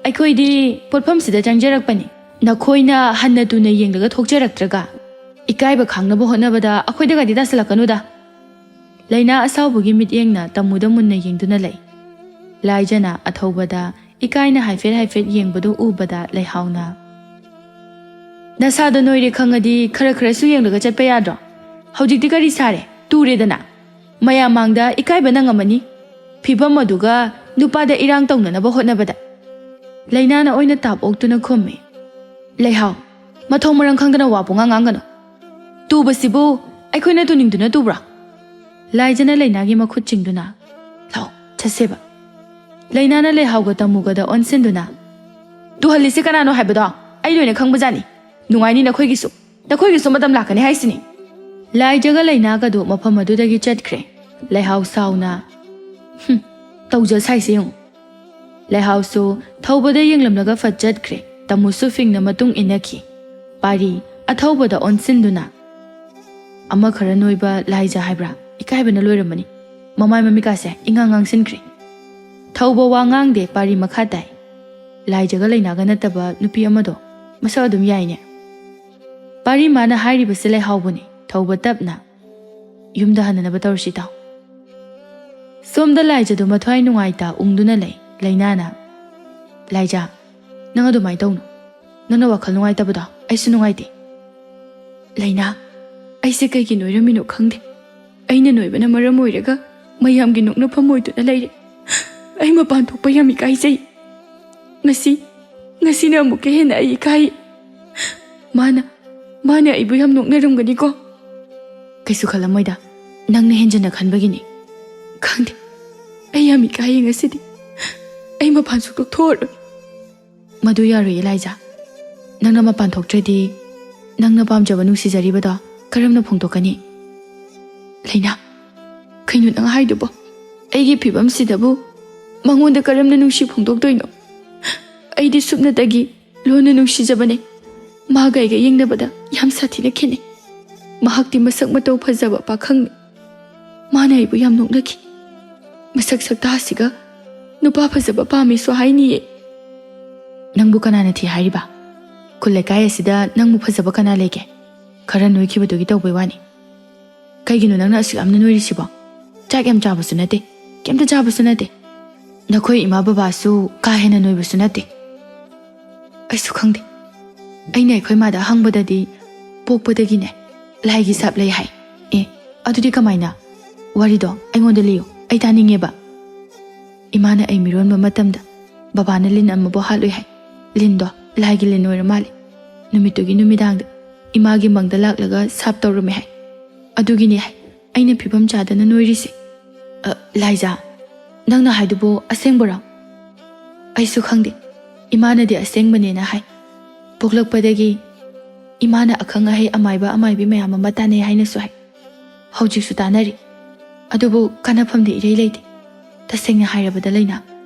ꯑꯩꯈꯣꯏꯗꯤ ꯄꯣꯠꯐꯝꯁꯤꯗ ꯆꯪꯖꯔꯛꯄꯅꯤ꯫ ꯅꯈꯣꯏꯅ ꯍꯟꯅ ꯇꯨꯅ ꯌꯦꯡꯂꯒ ꯊꯣꯛꯆꯔꯛꯇ꯭ꯔꯒ ꯏꯀꯥꯏꯕ ꯈꯥꯡꯅꯕ ꯍꯣꯠꯅꯕꯗ ꯑꯩꯈꯣꯏꯗꯒꯗꯤ ꯇꯥꯁꯤꯜꯂꯛꯀꯅꯨꯗ꯫" ꯂꯩꯅꯥ ꯑꯁꯥꯎꯕꯒꯤ ꯃꯤꯠꯌꯦꯡꯅ ꯇꯥꯃꯣꯗ ꯃꯨꯟꯅ ꯌꯦꯡꯗꯨꯅ ꯂꯩ꯫ ꯂꯥꯏꯖꯅ ꯑꯊꯧꯕꯗ ꯏꯀꯥꯏꯅ ꯍꯥꯏꯐꯦꯠ ꯍꯥꯏꯐꯦꯠ ꯌꯦꯡꯕꯗꯨ ꯎꯕꯗ ꯂꯩꯍꯥꯎꯅ, "ꯅꯁꯥꯗꯣ ꯅꯣꯏꯔꯦ ꯈꯪꯉꯗꯤ ꯈꯔ ꯈꯔꯁꯨ ꯌꯦꯡꯂꯒ ꯆꯠꯄ ꯌꯥꯗ꯭ꯔꯣ? ꯍꯧꯖꯤꯛꯇꯤ ꯀꯔꯤ ꯁꯥꯔꯦ? ꯇꯨꯔꯦꯗꯅ꯫ ꯃꯌꯥꯝ ꯃꯥꯡꯗ ꯏꯀꯥꯏꯕ ꯅꯪꯉꯝꯃꯅꯤ꯫ ꯐꯤꯕꯝ ꯑꯗꯨꯒ ꯅꯨꯄꯥꯗ ꯏꯔꯥꯡ ꯇꯧꯅꯅꯕ ꯍꯣꯠꯅꯕꯗ꯫" ꯂꯩꯅꯥꯅ ꯑꯣꯏꯅ ꯇꯥꯞ ꯑꯣꯛꯇꯨꯅ ꯈꯨꯝꯃꯤ꯫ "ꯂꯩꯍꯥꯎ, ꯃꯊꯣꯡ ꯃꯔꯝ ꯈꯪꯗꯅ ꯋꯥ ꯄꯨꯡꯉꯥꯡ ꯉꯥꯡꯒꯅꯨ꯫ ꯇꯨꯕꯁꯤꯕꯨ ꯑꯩꯈꯣꯏꯅ ꯇꯨꯅꯤꯡꯗꯨꯅ ꯇꯨꯕ꯭ꯔꯣ?" ꯂꯥꯏꯖꯅ ꯂꯩꯅꯥꯒꯤ ꯃꯈꯨꯠ ꯆꯤꯡꯗꯨꯅ, "ꯂꯥꯛꯑꯣ, ꯆꯠꯁꯦꯕ꯫" ꯂꯩꯅꯥꯅ ꯂꯩꯍꯥꯎꯒ ꯇꯃꯨꯒꯗ ꯑꯣꯟꯁꯤꯟꯗꯨꯅ, "ꯇꯨꯍꯜꯂꯤꯁꯤ ꯀꯅꯥꯅꯣ ꯍꯥꯏꯕꯗꯣ ꯑꯩ ꯂꯣꯏꯅ ꯈꯪꯕꯖꯥꯠꯅꯤ꯫ ꯅꯨꯡꯉꯥꯏꯅꯤ ꯅꯈꯣꯏꯒꯤꯁꯨ꯫ ꯅꯈꯣꯏꯒꯤꯁꯨ ꯃꯇꯝ ꯂꯥꯛꯀꯅꯤ ꯍꯥꯏꯁꯤꯅꯤ꯫" ꯂꯥꯏꯖꯒ ꯂꯩꯅꯥꯒꯗꯨ ꯃꯐꯝ ꯑꯗꯨꯗꯒꯤ ꯆꯠꯈ꯭ꯔꯦ꯫ ꯂꯩꯍꯥꯎ ꯁꯥꯎꯅ, "ꯍꯨꯝ, ꯇꯧꯖ ꯁꯥꯏꯁꯦ ꯌꯦꯡꯉꯨ꯫" ꯂꯩꯍꯥꯎꯁꯨ ꯊꯧꯕꯗ ꯌꯦꯡꯂꯝꯂꯒ ꯐꯠ ꯆꯠꯈ꯭ꯔꯦ꯫ ꯇꯥꯃꯣꯁꯨ ꯐꯤꯡꯅ ꯃꯇꯨꯡ ꯏꯟꯅꯈꯤ꯫ ꯄꯥꯔꯤ ꯑꯊꯧꯕꯗ ꯑꯣꯟꯁꯤꯟꯗꯨꯅ, "ꯑꯃ ꯈꯔ ꯅꯣꯏꯕ ꯂꯥꯏꯖ ꯍꯥꯏꯕ꯭ꯔꯥ? ꯏꯀꯥꯏꯕꯅ ꯂꯣꯏꯔꯝꯃꯅꯤ꯫ ꯃꯃꯥꯏ ꯃꯃꯤꯀꯥꯁꯦ ꯏꯉꯥꯡ ꯉꯥꯡꯁꯤꯟꯈ꯭ꯔꯦ꯫" ꯊꯧꯕ ꯋꯥ ꯉꯥꯡꯗꯦ, ꯄꯥꯔꯤ ꯃꯈꯥ ꯇꯥꯏ꯫ "ꯂꯥꯏꯖꯒ ꯂꯩꯅꯥꯒ ꯅꯠꯇꯕ ꯅꯨꯄꯤ ꯑꯃꯗꯣ ꯃꯁꯛ ꯑꯗꯨꯝ ꯌꯥꯏꯅꯦ꯫" ꯄꯥꯔꯤ ꯃꯥꯅ ꯍꯥꯏꯔꯤꯕꯁꯦ ꯂꯩꯍꯥꯎꯕꯅꯤ꯫ ꯊꯧꯕ ꯇꯞꯅ, "ꯌꯨꯝꯗ ꯍꯟꯅꯅꯕ ꯇꯧꯔꯁꯤ ꯇꯥꯎ꯫" ꯁꯣꯝꯗ ꯂꯥꯏꯖꯗꯣ ꯃꯊ꯭ꯋꯥꯏ ꯅꯨꯡꯉꯥꯏꯇ ꯎꯪꯗꯨꯅ ꯂꯩ꯫ ꯂꯩꯅꯥꯅ, "ꯂꯥꯏꯖ, ꯅꯪ ꯑꯗꯨꯃꯥꯏꯅ ꯇꯧꯅꯨ꯫ ꯅꯪꯅ ꯋꯥꯈꯜ ꯅꯨꯡꯉꯥꯏꯇꯕꯗꯣ ꯑꯩꯁꯨ ꯅꯨꯡꯉꯥꯏꯇꯦ꯫" "ꯂꯩꯅꯥ, ꯑꯩꯁꯦ ꯀꯩꯒꯤ ꯅꯣꯏꯔꯝꯃꯤꯅꯣ ꯈꯪꯗꯦ꯫ ꯑꯩꯅ ꯅꯣꯏꯕꯅ ꯃꯔꯝ ꯑꯣꯏꯔꯒ ꯃꯌꯥꯝꯒꯤ ꯅꯣꯛꯅꯐꯝ ꯑꯣꯏꯗꯨꯅ ꯂꯩꯔꯦ꯫ ꯑꯩ ꯃꯄꯥꯟ ꯊꯣꯛꯄ ꯌꯥꯝ ꯏꯀꯥꯏꯖꯩ꯫ ꯉꯁꯤ, ꯉꯁꯤꯅ ꯑꯃꯨꯛꯀ ꯍꯦꯟꯅ ꯑꯩ ꯏꯀꯥꯏ꯫ ꯃꯥꯅ, ꯃꯥꯅ ꯑꯩꯕꯨ ꯌꯥꯝ ꯅꯣꯛꯅꯔꯝꯒꯅꯤꯀꯣ꯫" "ꯀꯩꯁꯨ ꯈꯜꯂꯝꯃꯣꯏꯗ, ꯅꯪꯅ ꯍꯦꯟꯖꯟꯅ ꯈꯟꯕꯒꯤꯅꯤ꯫" "ꯈꯪꯗꯦ, ꯑꯩ ꯌꯥꯝ ꯏꯀꯥꯏꯌꯦ ꯉꯁꯤꯗꯤ꯫ ꯑꯩ ꯃꯄꯥꯟ ꯁꯨꯛꯊꯣꯛ ꯊꯣꯛꯑꯔꯣꯏ꯫" "ꯃꯗꯨ ꯌꯥꯔꯣꯏꯌꯦ ꯂꯥꯏꯖ꯫ ꯅꯪꯅ ꯃꯄꯥꯟ ꯊꯣꯛꯇ꯭ꯔꯗꯤ ꯅꯪꯅ ꯄꯥꯝꯖꯕ ꯅꯨꯡꯁꯤꯖꯔꯤꯕꯗꯣ ꯀꯔꯝꯅ ꯐꯣꯡꯗꯣꯛꯀꯅꯤ?" "ꯂꯩꯅꯥ, ꯀꯩꯅꯣ ꯅꯪ ꯍꯥꯏꯗꯨꯕꯣ? ꯑꯩꯒꯤ ꯐꯤꯕꯝꯁꯤꯗꯕꯨ ꯃꯉꯣꯟꯗ ꯀꯔꯝꯅ ꯅꯨꯡꯁꯤ ꯐꯣꯡꯗꯣꯛꯇꯣꯏꯅꯣ? ꯑꯩꯗꯤ ꯁꯨꯞꯅꯇꯒꯤ ꯂꯣꯟꯅ ꯅꯨꯡꯁꯤꯖꯕꯅꯦ꯫ ꯃꯥꯒ ꯑꯩꯒ ꯌꯦꯡꯅꯕꯗ ꯌꯥꯝ ꯁꯥꯊꯤꯅ ꯈꯦꯠꯅꯩ꯫ ꯃꯍꯥꯛꯇꯤ ꯃꯁꯛ ꯃꯇꯧ ꯐꯖꯕ ꯄꯥꯈꯪꯅꯤ꯫ ꯃꯥꯅ ꯑꯩꯕꯨ ꯌꯥꯝ ꯅꯣꯛꯅꯈꯤ꯫ ꯃꯁꯛ ꯁꯛꯇꯥꯁꯤꯒ ꯅꯨꯄꯥ ꯐꯖꯕ ꯄꯥꯝꯃꯤꯁꯨ ꯍꯥꯏꯅꯤꯌꯦ꯫" "ꯅꯪꯕꯨ ꯀꯅꯥꯅ ꯊꯤ ꯍꯥꯏꯔꯤꯕ? ꯈꯨꯜ ꯂꯩꯀꯥꯏ ꯑꯁꯤꯗ ꯅꯪꯕꯨ ꯐꯖꯕ ꯀꯅꯥ ꯂꯩꯒꯦ? ꯈꯔ ꯅꯣꯏꯈꯤꯕꯗꯨꯒꯤ ꯇꯧꯕꯩ ꯋꯥꯅꯤ꯫ ꯀꯩꯒꯤꯅꯣ ꯅꯪꯅ ꯑꯁꯨꯛ ꯌꯥꯝꯅ ꯅꯣꯏꯔꯤꯁꯤꯕꯣ? ꯆꯥꯛ ꯌꯥꯝ ꯆꯥꯕꯁꯨ ꯅꯠꯇꯦ, ꯀꯩꯝꯇ ꯆꯥꯕꯁꯨ ꯅꯠꯇꯦ꯫ ꯅꯈꯣꯏ ꯏꯃꯥ ꯕꯕꯥꯁꯨ ꯀꯥ ꯍꯦꯟꯅ ꯅꯣꯏꯕꯁꯨ ꯅꯠꯇꯦ꯫" "ꯑꯩꯁꯨ ꯈꯪꯗꯦ꯫ ꯑꯩꯅ ꯑꯩꯈꯣꯏ ꯃꯥꯗ ꯍꯪꯕꯗꯗꯤ ꯄꯣꯛꯄꯗꯒꯤꯅꯦ ꯂꯥꯏꯒꯤ ꯁꯥꯞ ꯂꯩ ꯍꯥꯏ꯫" "ꯑꯦ, ꯑꯗꯨꯗꯤ ꯀꯃꯥꯏꯅ? ꯋꯥꯔꯤꯗꯣ ꯑꯩꯉꯣꯟꯗ ꯂꯤꯌꯨ, ꯑꯩ ꯇꯥꯅꯤꯡꯉꯦꯕ꯫" "ꯏꯃꯥꯅ ꯑꯩ ꯃꯤꯔꯣꯟꯕ ꯃꯇꯝꯗ ꯕꯕꯥꯅ ꯂꯤꯟ ꯑꯃꯕꯨ ꯍꯥꯠꯂꯨꯏ ꯍꯥꯏ꯫ ꯂꯤꯟꯗꯣ ꯂꯥꯏꯒꯤ ꯂꯤꯟ ꯑꯣꯏꯔ ꯃꯥꯜꯂꯦ꯫ ꯅꯨꯃꯤꯠꯇꯨꯒꯤ ꯅꯨꯃꯤꯗꯥꯡꯗ ꯏꯃꯥꯒꯤ ꯃꯪꯗ ꯂꯥꯛꯂꯒ ꯁꯥꯞ ꯇꯧꯔꯝꯃꯦ ꯍꯥꯏ꯫ ꯑꯗꯨꯒꯤꯅꯤ ꯍꯥꯏ ꯑꯩꯅ ꯐꯤꯕꯝ ꯆꯥꯗꯅ ꯅꯣꯏꯔꯤꯁꯦ꯫" "ꯑ, ꯂꯥꯏꯖꯥ, ꯅꯪꯅ ꯍꯥꯏꯗꯨꯕꯨ ꯑꯁꯦꯡꯕꯔꯣ?" "ꯑꯩꯁꯨ ꯈꯪꯗꯦ꯫ ꯏꯃꯥꯅꯗꯤ ꯑꯁꯦꯡꯕꯅꯦꯅ ꯍꯥꯏ꯫ ꯄꯣꯛꯂꯛꯄꯗꯒꯤ ꯏꯃꯥꯅ ꯑꯈꯪ ꯑꯍꯩ ꯑꯃꯥꯏꯕ ꯑꯃꯥꯏꯕꯤ ꯃꯌꯥꯝ ꯑꯃ ꯇꯥꯟꯅꯩ ꯍꯥꯏꯅꯁꯨ ꯍꯥꯏ꯫ ꯍꯧꯖꯤꯛꯁꯨ ꯇꯥꯟꯅꯔꯤ꯫ ꯑꯗꯨꯕꯨ ꯀꯥꯟꯅꯐꯝꯗꯤ ꯏꯔꯩ ꯂꯩꯇꯦ꯫ ꯇꯁꯦꯡꯅ ꯍꯥꯏꯔꯕꯗ ꯂꯩꯅꯥ,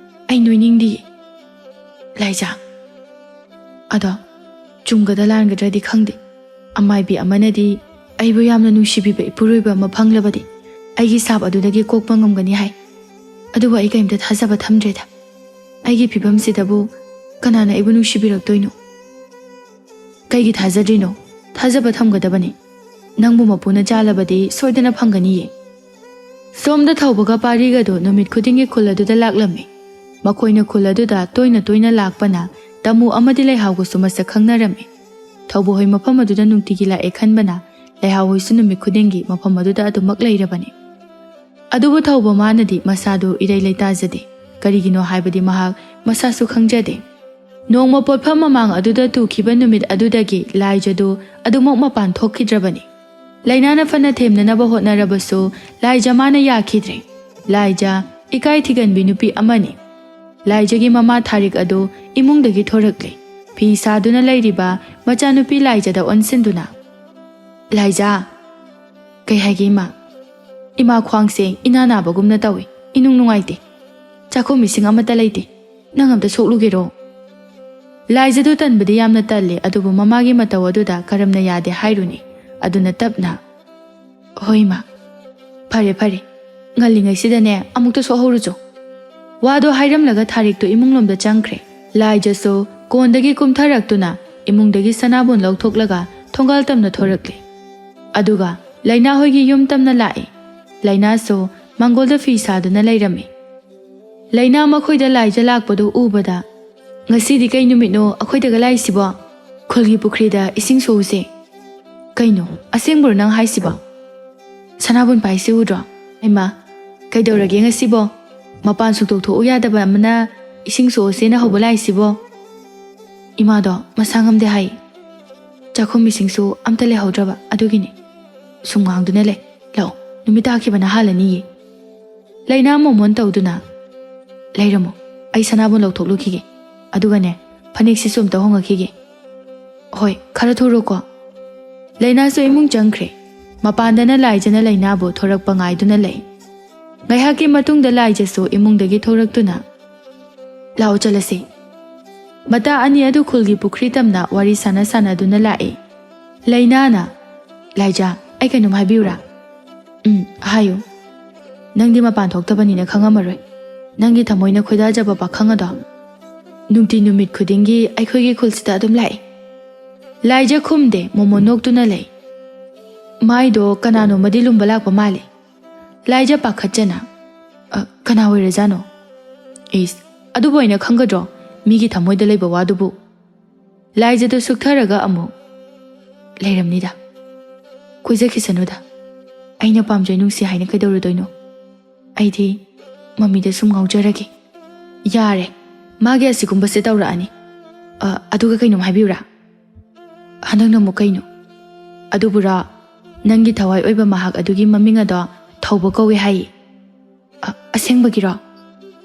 ꯑꯩ ꯅꯣꯏꯅꯤꯡꯗꯤꯌꯦ꯫" "ꯂꯥꯏꯖꯥ, ꯑꯗꯣ ꯆꯨꯝꯒꯗ ꯂꯥꯟꯒꯗ꯭ꯔꯗꯤ ꯈꯪꯗꯦ꯫ ꯑꯃꯥꯏꯕꯤ ꯑꯃꯅꯗꯤ ꯑꯩꯕꯨ ꯌꯥꯝꯅ ꯅꯨꯡꯁꯤꯕꯤꯕ ꯏꯄꯨꯔꯣꯏꯕ ꯑꯃ ꯐꯪꯂꯕꯗꯤ ꯑꯩꯒꯤ ꯁꯥꯞ ꯑꯗꯨꯗꯒꯤ ꯀꯣꯛꯄ ꯉꯝꯒꯅꯤ ꯍꯥꯏ꯫ ꯑꯗꯨꯕꯨ ꯑꯩ ꯀꯔꯤꯝꯇ ꯊꯥꯖꯕ ꯊꯝꯗ꯭ꯔꯦꯗ꯫ ꯑꯩꯒꯤ ꯐꯤꯕꯝꯁꯤꯗꯕꯨ ꯀꯅꯥꯅ ꯑꯩꯕꯨ ꯅꯨꯡꯁꯤꯕꯤꯔꯛꯇꯣꯏꯅꯣ? ꯀꯩꯒꯤ ꯊꯥꯖꯗ꯭ꯔꯤꯅꯣ? ꯊꯥꯖꯕ ꯊꯝꯒꯗꯕꯅꯤ꯫ ꯅꯪꯕꯨ ꯃꯄꯨꯅ ꯆꯥꯜꯂꯕꯗꯤ ꯁꯣꯏꯗꯅ ꯐꯪꯒꯅꯤꯌꯦ꯫ ꯁꯣꯝꯗ ꯊꯧꯕꯒ ꯄꯥꯔꯤꯒꯗꯨ ꯅꯨꯃꯤꯠ ꯈꯨꯗꯤꯡꯒꯤ ꯈꯨꯜ ꯑꯗꯨꯗ ꯂꯥꯛꯂꯝꯃꯤ꯫ ꯃꯈꯣꯏꯅ ꯈꯨꯜ ꯑꯗꯨꯗ ꯇꯣꯏꯅ ꯇꯣꯏꯅ ꯂꯥꯛꯄꯅ ꯇꯥꯃꯨ ꯑꯃꯗꯤ ꯂꯩꯍꯥꯎꯒꯁꯨ ꯃꯁꯛ ꯈꯪꯅꯔꯝꯃꯤ꯫ ꯊꯧꯕ ꯍꯣꯏ ꯃꯐꯝ ꯑꯗꯨꯗ ꯅꯨꯡꯇꯤꯒꯤ ꯂꯥꯛꯑꯦ ꯈꯟꯕꯅ ꯂꯩꯍꯥꯎ ꯍꯣꯏꯁꯨ ꯅꯨꯃꯤꯠ ꯈꯨꯗꯤꯡꯒꯤ ꯃꯐꯝ ꯑꯗꯨꯗ ꯑꯗꯨꯃꯛ ꯂꯩꯔꯕꯅꯤ꯫ ꯑꯗꯨꯕꯨ ꯊꯧꯕ ꯃꯥꯅꯗꯤ ꯃꯁꯥꯗꯨ ꯏꯔꯩ ꯂꯩꯇꯥꯖꯗꯦ꯫ ꯀꯔꯤꯒꯤꯅꯣ ꯍꯥꯏꯕꯗꯤ ꯃꯍꯥꯛ ꯃꯁꯥꯁꯨ ꯈꯪꯖꯗꯦ꯫ ꯅꯣꯡꯃ ꯄꯣꯠꯐꯝ ꯃꯃꯥꯡ ꯑꯗꯨꯗ ꯇꯨꯈꯤꯕ ꯅꯨꯃꯤꯠ ꯑꯗꯨꯗꯒꯤ ꯂꯥꯏꯖꯗꯨ ꯑꯗꯨꯃꯛ ꯃꯄꯥꯟ ꯊꯣꯛꯈꯤꯗ꯭ꯔꯕꯅꯤ꯫ ꯂꯥꯏꯅꯥꯅ ꯐꯅ ꯊꯦꯝꯅꯅꯕ ꯍꯣꯠꯅꯔꯕꯁꯨ ꯂꯥꯏꯖ ꯃꯥꯅ ꯌꯥꯈꯤꯗ꯭ꯔꯦ꯫ ꯂꯥꯏꯖ ꯏꯀꯥꯏ ꯊꯤꯒꯟꯕꯤ ꯅꯨꯄꯤ ꯑꯃꯅꯤ꯫ ꯂꯥꯏꯖꯒꯤ ꯃꯃꯥ ꯊꯥꯔꯤꯛ ꯑꯗꯨ ꯏꯃꯨꯡꯗꯒꯤ ꯊꯣꯔꯛꯂꯦ꯫ ꯐꯤ ꯁꯥꯗꯨꯅ ꯂꯩꯔꯤꯕ ꯃꯆꯥꯅꯨꯄꯤ ꯂꯥꯏꯖꯗ ꯑꯣꯟꯁꯤꯟꯗꯨꯅ, "ꯂꯥꯏꯖ!" "ꯀꯩ ꯍꯥꯏꯒꯦ, ꯏꯃꯥ?" "ꯏꯃꯥ, ꯈ꯭ꯋꯥꯡꯁꯦ ꯏꯅꯥ ꯅꯥꯕꯒꯨꯝꯅ ꯇꯧꯏ, ꯏꯅꯨꯡ ꯅꯨꯡꯉꯥꯏꯇꯦ꯫ ꯆꯥꯛꯈꯨꯝ ꯏꯁꯤꯡ ꯑꯃꯠꯇ ꯂꯩꯇꯦ꯫ ꯅꯪ ꯑꯝꯇ ꯁꯣꯛꯂꯨꯒꯦꯔꯣ?" ꯂꯥꯏꯖꯗꯨ ꯇꯟꯕꯗꯤ ꯌꯥꯝꯅ ꯇꯜꯂꯤ, ꯑꯗꯨꯕꯨ ꯃꯃꯥꯒꯤ ꯃꯇꯧ ꯑꯗꯨꯗ ꯀꯔꯝꯅ ꯌꯥꯗꯦ ꯍꯥꯏꯔꯨꯅꯤ? ꯑꯗꯨꯅ ꯇꯞꯅ, "ꯍꯣꯏ, ꯏꯃꯥ꯫ ꯐꯔꯦ, ꯐꯔꯦ꯫ ꯉꯜꯂꯤꯉꯩꯁꯤꯗꯅꯦ ꯑꯃꯨꯛꯇ ꯁꯣꯛꯍꯧꯔꯨꯆꯣ꯫" ꯋꯥꯗꯣ ꯍꯥꯏꯔꯝꯂꯒ ꯊꯥꯔꯤꯛꯇꯨ ꯏꯃꯨꯡꯂꯣꯝꯗ ꯆꯪꯈ꯭ꯔꯦ꯫ ꯂꯥꯏꯖꯁꯨ ꯀꯣꯟꯗꯒꯤ ꯀꯨꯝꯊꯔꯛꯇꯨꯅ ꯏꯃꯨꯡꯗꯒꯤ ꯁꯅꯥꯕꯨꯟ ꯂꯧꯊꯣꯛꯂꯒ ꯊꯣꯡꯒꯥꯜ ꯇꯝꯅ ꯊꯣꯔꯛꯂꯦ꯫ ꯑꯗꯨꯒ ꯂꯩꯅꯥ ꯍꯣꯏꯒꯤ ꯌꯨꯝ ꯇꯝꯅ ꯂꯥꯛꯏ꯫ ꯂꯩꯅꯥꯁꯨ ꯃꯥꯡꯒꯣꯜꯗ ꯐꯤ ꯁꯥꯗꯨꯅ ꯂꯩꯔꯝꯃꯤ꯫ ꯂꯩꯅꯥ ꯃꯈꯣꯏꯗ ꯂꯥꯏꯖ ꯂꯥꯛꯄꯗꯨ ꯎꯕꯗ, "ꯉꯁꯤꯗꯤ ꯀꯩ ꯅꯨꯃꯤꯠꯅꯣ ꯑꯩꯈꯣꯏꯗꯒ ꯂꯥꯛꯏꯁꯤꯕꯣ? ꯈꯨꯜꯒꯤ ꯄꯨꯈ꯭ꯔꯤꯗ ꯏꯁꯤꯡ ꯁꯣꯛꯎꯁꯦ꯫" "ꯀꯩꯅꯣ, ꯑꯁꯦꯡꯕꯔꯣ ꯅꯪ ꯍꯥꯏꯁꯤꯕꯣ? ꯁꯅꯥꯕꯨꯟ ꯄꯥꯏꯁꯤ ꯎꯗ꯭ꯔꯣ? ꯍꯩꯃꯥ, ꯀꯩꯗꯧꯔꯒꯦ ꯉꯁꯤꯕꯣ? ꯃꯄꯥꯟ ꯁꯨꯡꯊꯣꯛ ꯊꯣꯛꯎ ꯌꯥꯗꯕ ꯑꯃꯅ ꯏꯁꯤꯡ ꯁꯣꯛꯎꯁꯦꯅ ꯍꯧꯕ ꯂꯥꯛꯏꯁꯤꯕꯣ?" "ꯏꯃꯥꯗꯣ ꯃꯁꯥ ꯉꯝꯗꯦ ꯍꯥꯏ꯫ ꯆꯥꯛꯈꯨꯝ ꯏꯁꯤꯡꯁꯨ ꯑꯝꯇ ꯂꯩꯍꯧꯗ꯭ꯔꯕ, ꯑꯗꯨꯒꯤꯅꯤ꯫ ꯁꯨꯝ ꯉꯥꯡꯗꯨꯅ ꯂꯩ꯫ ꯂꯥꯛꯑꯣ, ꯅꯨꯃꯤꯠ ꯇꯥꯈꯤꯕꯅ ꯍꯥꯜꯂꯅꯤꯌꯦ꯫" ꯂꯩꯅꯥ ꯃꯣꯃꯣꯟ ꯇꯧꯗꯨꯅ, "ꯂꯩꯔꯝꯃꯣ, ꯑꯩ ꯁꯅꯥꯕꯨꯟ ꯂꯧꯊꯣꯛꯂꯨꯈꯤꯒꯦ꯫ ꯑꯗꯨꯒꯅꯦ, ꯐꯅꯦꯛꯁꯤꯁꯨ ꯑꯝꯇ ꯍꯣꯡꯉꯛꯈꯤꯒꯦ꯫" "ꯍꯣꯏ, ꯈꯔ ꯊꯨꯔꯣꯀꯣ꯫" ꯂꯩꯅꯥꯁꯨ ꯏꯃꯨꯡ ꯆꯪꯈ꯭ꯔꯦ꯫ ꯃꯄꯥꯟꯗꯅ ꯂꯥꯏꯖꯅ ꯂꯩꯅꯥꯕꯨ ꯊꯣꯔꯛꯄ ꯉꯥꯏꯗꯨꯅ ꯂꯩ꯫ ꯉꯥꯏꯍꯥꯛꯀꯤ ꯃꯇꯨꯡꯗ ꯂꯥꯏꯖꯁꯨ ꯏꯃꯨꯡꯗꯒꯤ ꯊꯣꯔꯛꯇꯨꯅ, "ꯂꯥꯛꯑꯣ, ꯆꯠꯂꯁꯤ꯫" ꯃꯇꯥ ꯑꯅꯤ ꯑꯗꯨ ꯈꯨꯜꯒꯤ ꯄꯨꯈ꯭ꯔꯤ ꯇꯝꯅ ꯋꯥꯔꯤ ꯁꯥꯟꯅ ꯁꯥꯟꯅꯗꯨꯅ ꯂꯥꯛꯏ꯫ ꯂꯩꯅꯥꯅ, "ꯂꯥꯏꯖꯥ, ꯑꯩ ꯀꯩꯅꯣꯝ ꯍꯥꯏꯕꯤꯌꯨꯔꯥ?" "ꯎꯝ, ꯍꯥꯏꯌꯨ꯫ ꯅꯪꯗꯤ ꯃꯄꯥꯟ ꯊꯣꯛꯇꯕꯅꯤꯅ ꯈꯪꯉꯝꯃꯔꯣꯏ꯫ ꯅꯪꯒꯤ ꯊꯃꯣꯏꯅ ꯈꯣꯏꯗꯥꯖꯕ ꯄꯥꯈꯪ ꯑꯗꯣ ꯅꯨꯡꯇꯤ ꯅꯨꯃꯤꯠ ꯈꯨꯗꯤꯡꯒꯤ ꯑꯩꯈꯣꯏꯒꯤ ꯈꯨꯜꯁꯤꯗ ꯑꯗꯨꯝ ꯂꯥꯛꯏ꯫" ꯂꯥꯏꯖꯥ ꯈꯨꯝꯗꯦ, ꯃꯣꯃꯣꯟ ꯅꯣꯛꯇꯨꯅ ꯂꯩ꯫ ꯃꯥꯏꯗꯣ ꯀꯅꯥꯅꯣꯝꯃꯗꯤ ꯂꯨꯝꯕ ꯂꯥꯛꯄ ꯃꯥꯜꯂꯤ꯫ ꯂꯥꯏꯖꯥ ꯄꯥꯈꯠꯆꯅ, "ꯑ, ꯀꯅꯥ ꯑꯣꯏꯔꯖꯥꯠꯅꯣ?" "ꯏꯁ, ꯑꯗꯨꯕꯨ ꯑꯩꯅ ꯈꯪꯒꯗ꯭ꯔꯣ? ꯃꯤꯒꯤ ꯊꯃꯣꯏꯗ ꯂꯩꯕ ꯋꯥꯗꯨꯕꯨ꯫" ꯂꯥꯏꯖꯥꯗꯨ ꯁꯨꯛꯊꯔꯒ ꯑꯃꯨꯛ, "ꯂꯩꯔꯝꯅꯤꯗ꯫ ꯀꯣꯏꯖꯈꯤꯁꯅꯨꯗ꯫ ꯑꯩꯅ ꯄꯥꯝꯖꯩ ꯅꯨꯡꯁꯤ ꯍꯥꯏꯅ ꯀꯩꯗꯧꯔꯨꯗꯣꯏꯅꯣ? ꯑꯩꯗꯤ ꯃꯃꯤꯗ ꯁꯨꯝ ꯉꯥꯎꯖꯔꯒꯦ꯫" "ꯌꯥꯔꯦ, ꯃꯥꯒꯤ ꯑꯁꯤꯒꯨꯝꯕꯁꯦ ꯇꯧꯔꯛꯑꯅꯤ꯫ ꯑ, ꯑꯗꯨꯒ ꯀꯩꯅꯣꯝ ꯍꯥꯏꯕꯤꯌꯨꯔꯥ?" "ꯍꯟꯗꯛꯅ ꯑꯃꯨꯛ ꯀꯩꯅꯣ?" "ꯑꯗꯨꯕꯨꯔꯣ, ꯅꯪꯒꯤ ꯊꯋꯥꯏ ꯑꯣꯏꯕ ꯃꯍꯥꯛ ꯑꯗꯨꯒꯤ ꯃꯃꯤꯡ ꯑꯗꯣ ꯊꯧꯕ ꯀꯧꯋꯦ ꯍꯥꯏꯌꯦ꯫" "ꯑ-, ꯑꯁꯦꯡꯕꯒꯤꯔꯣ?"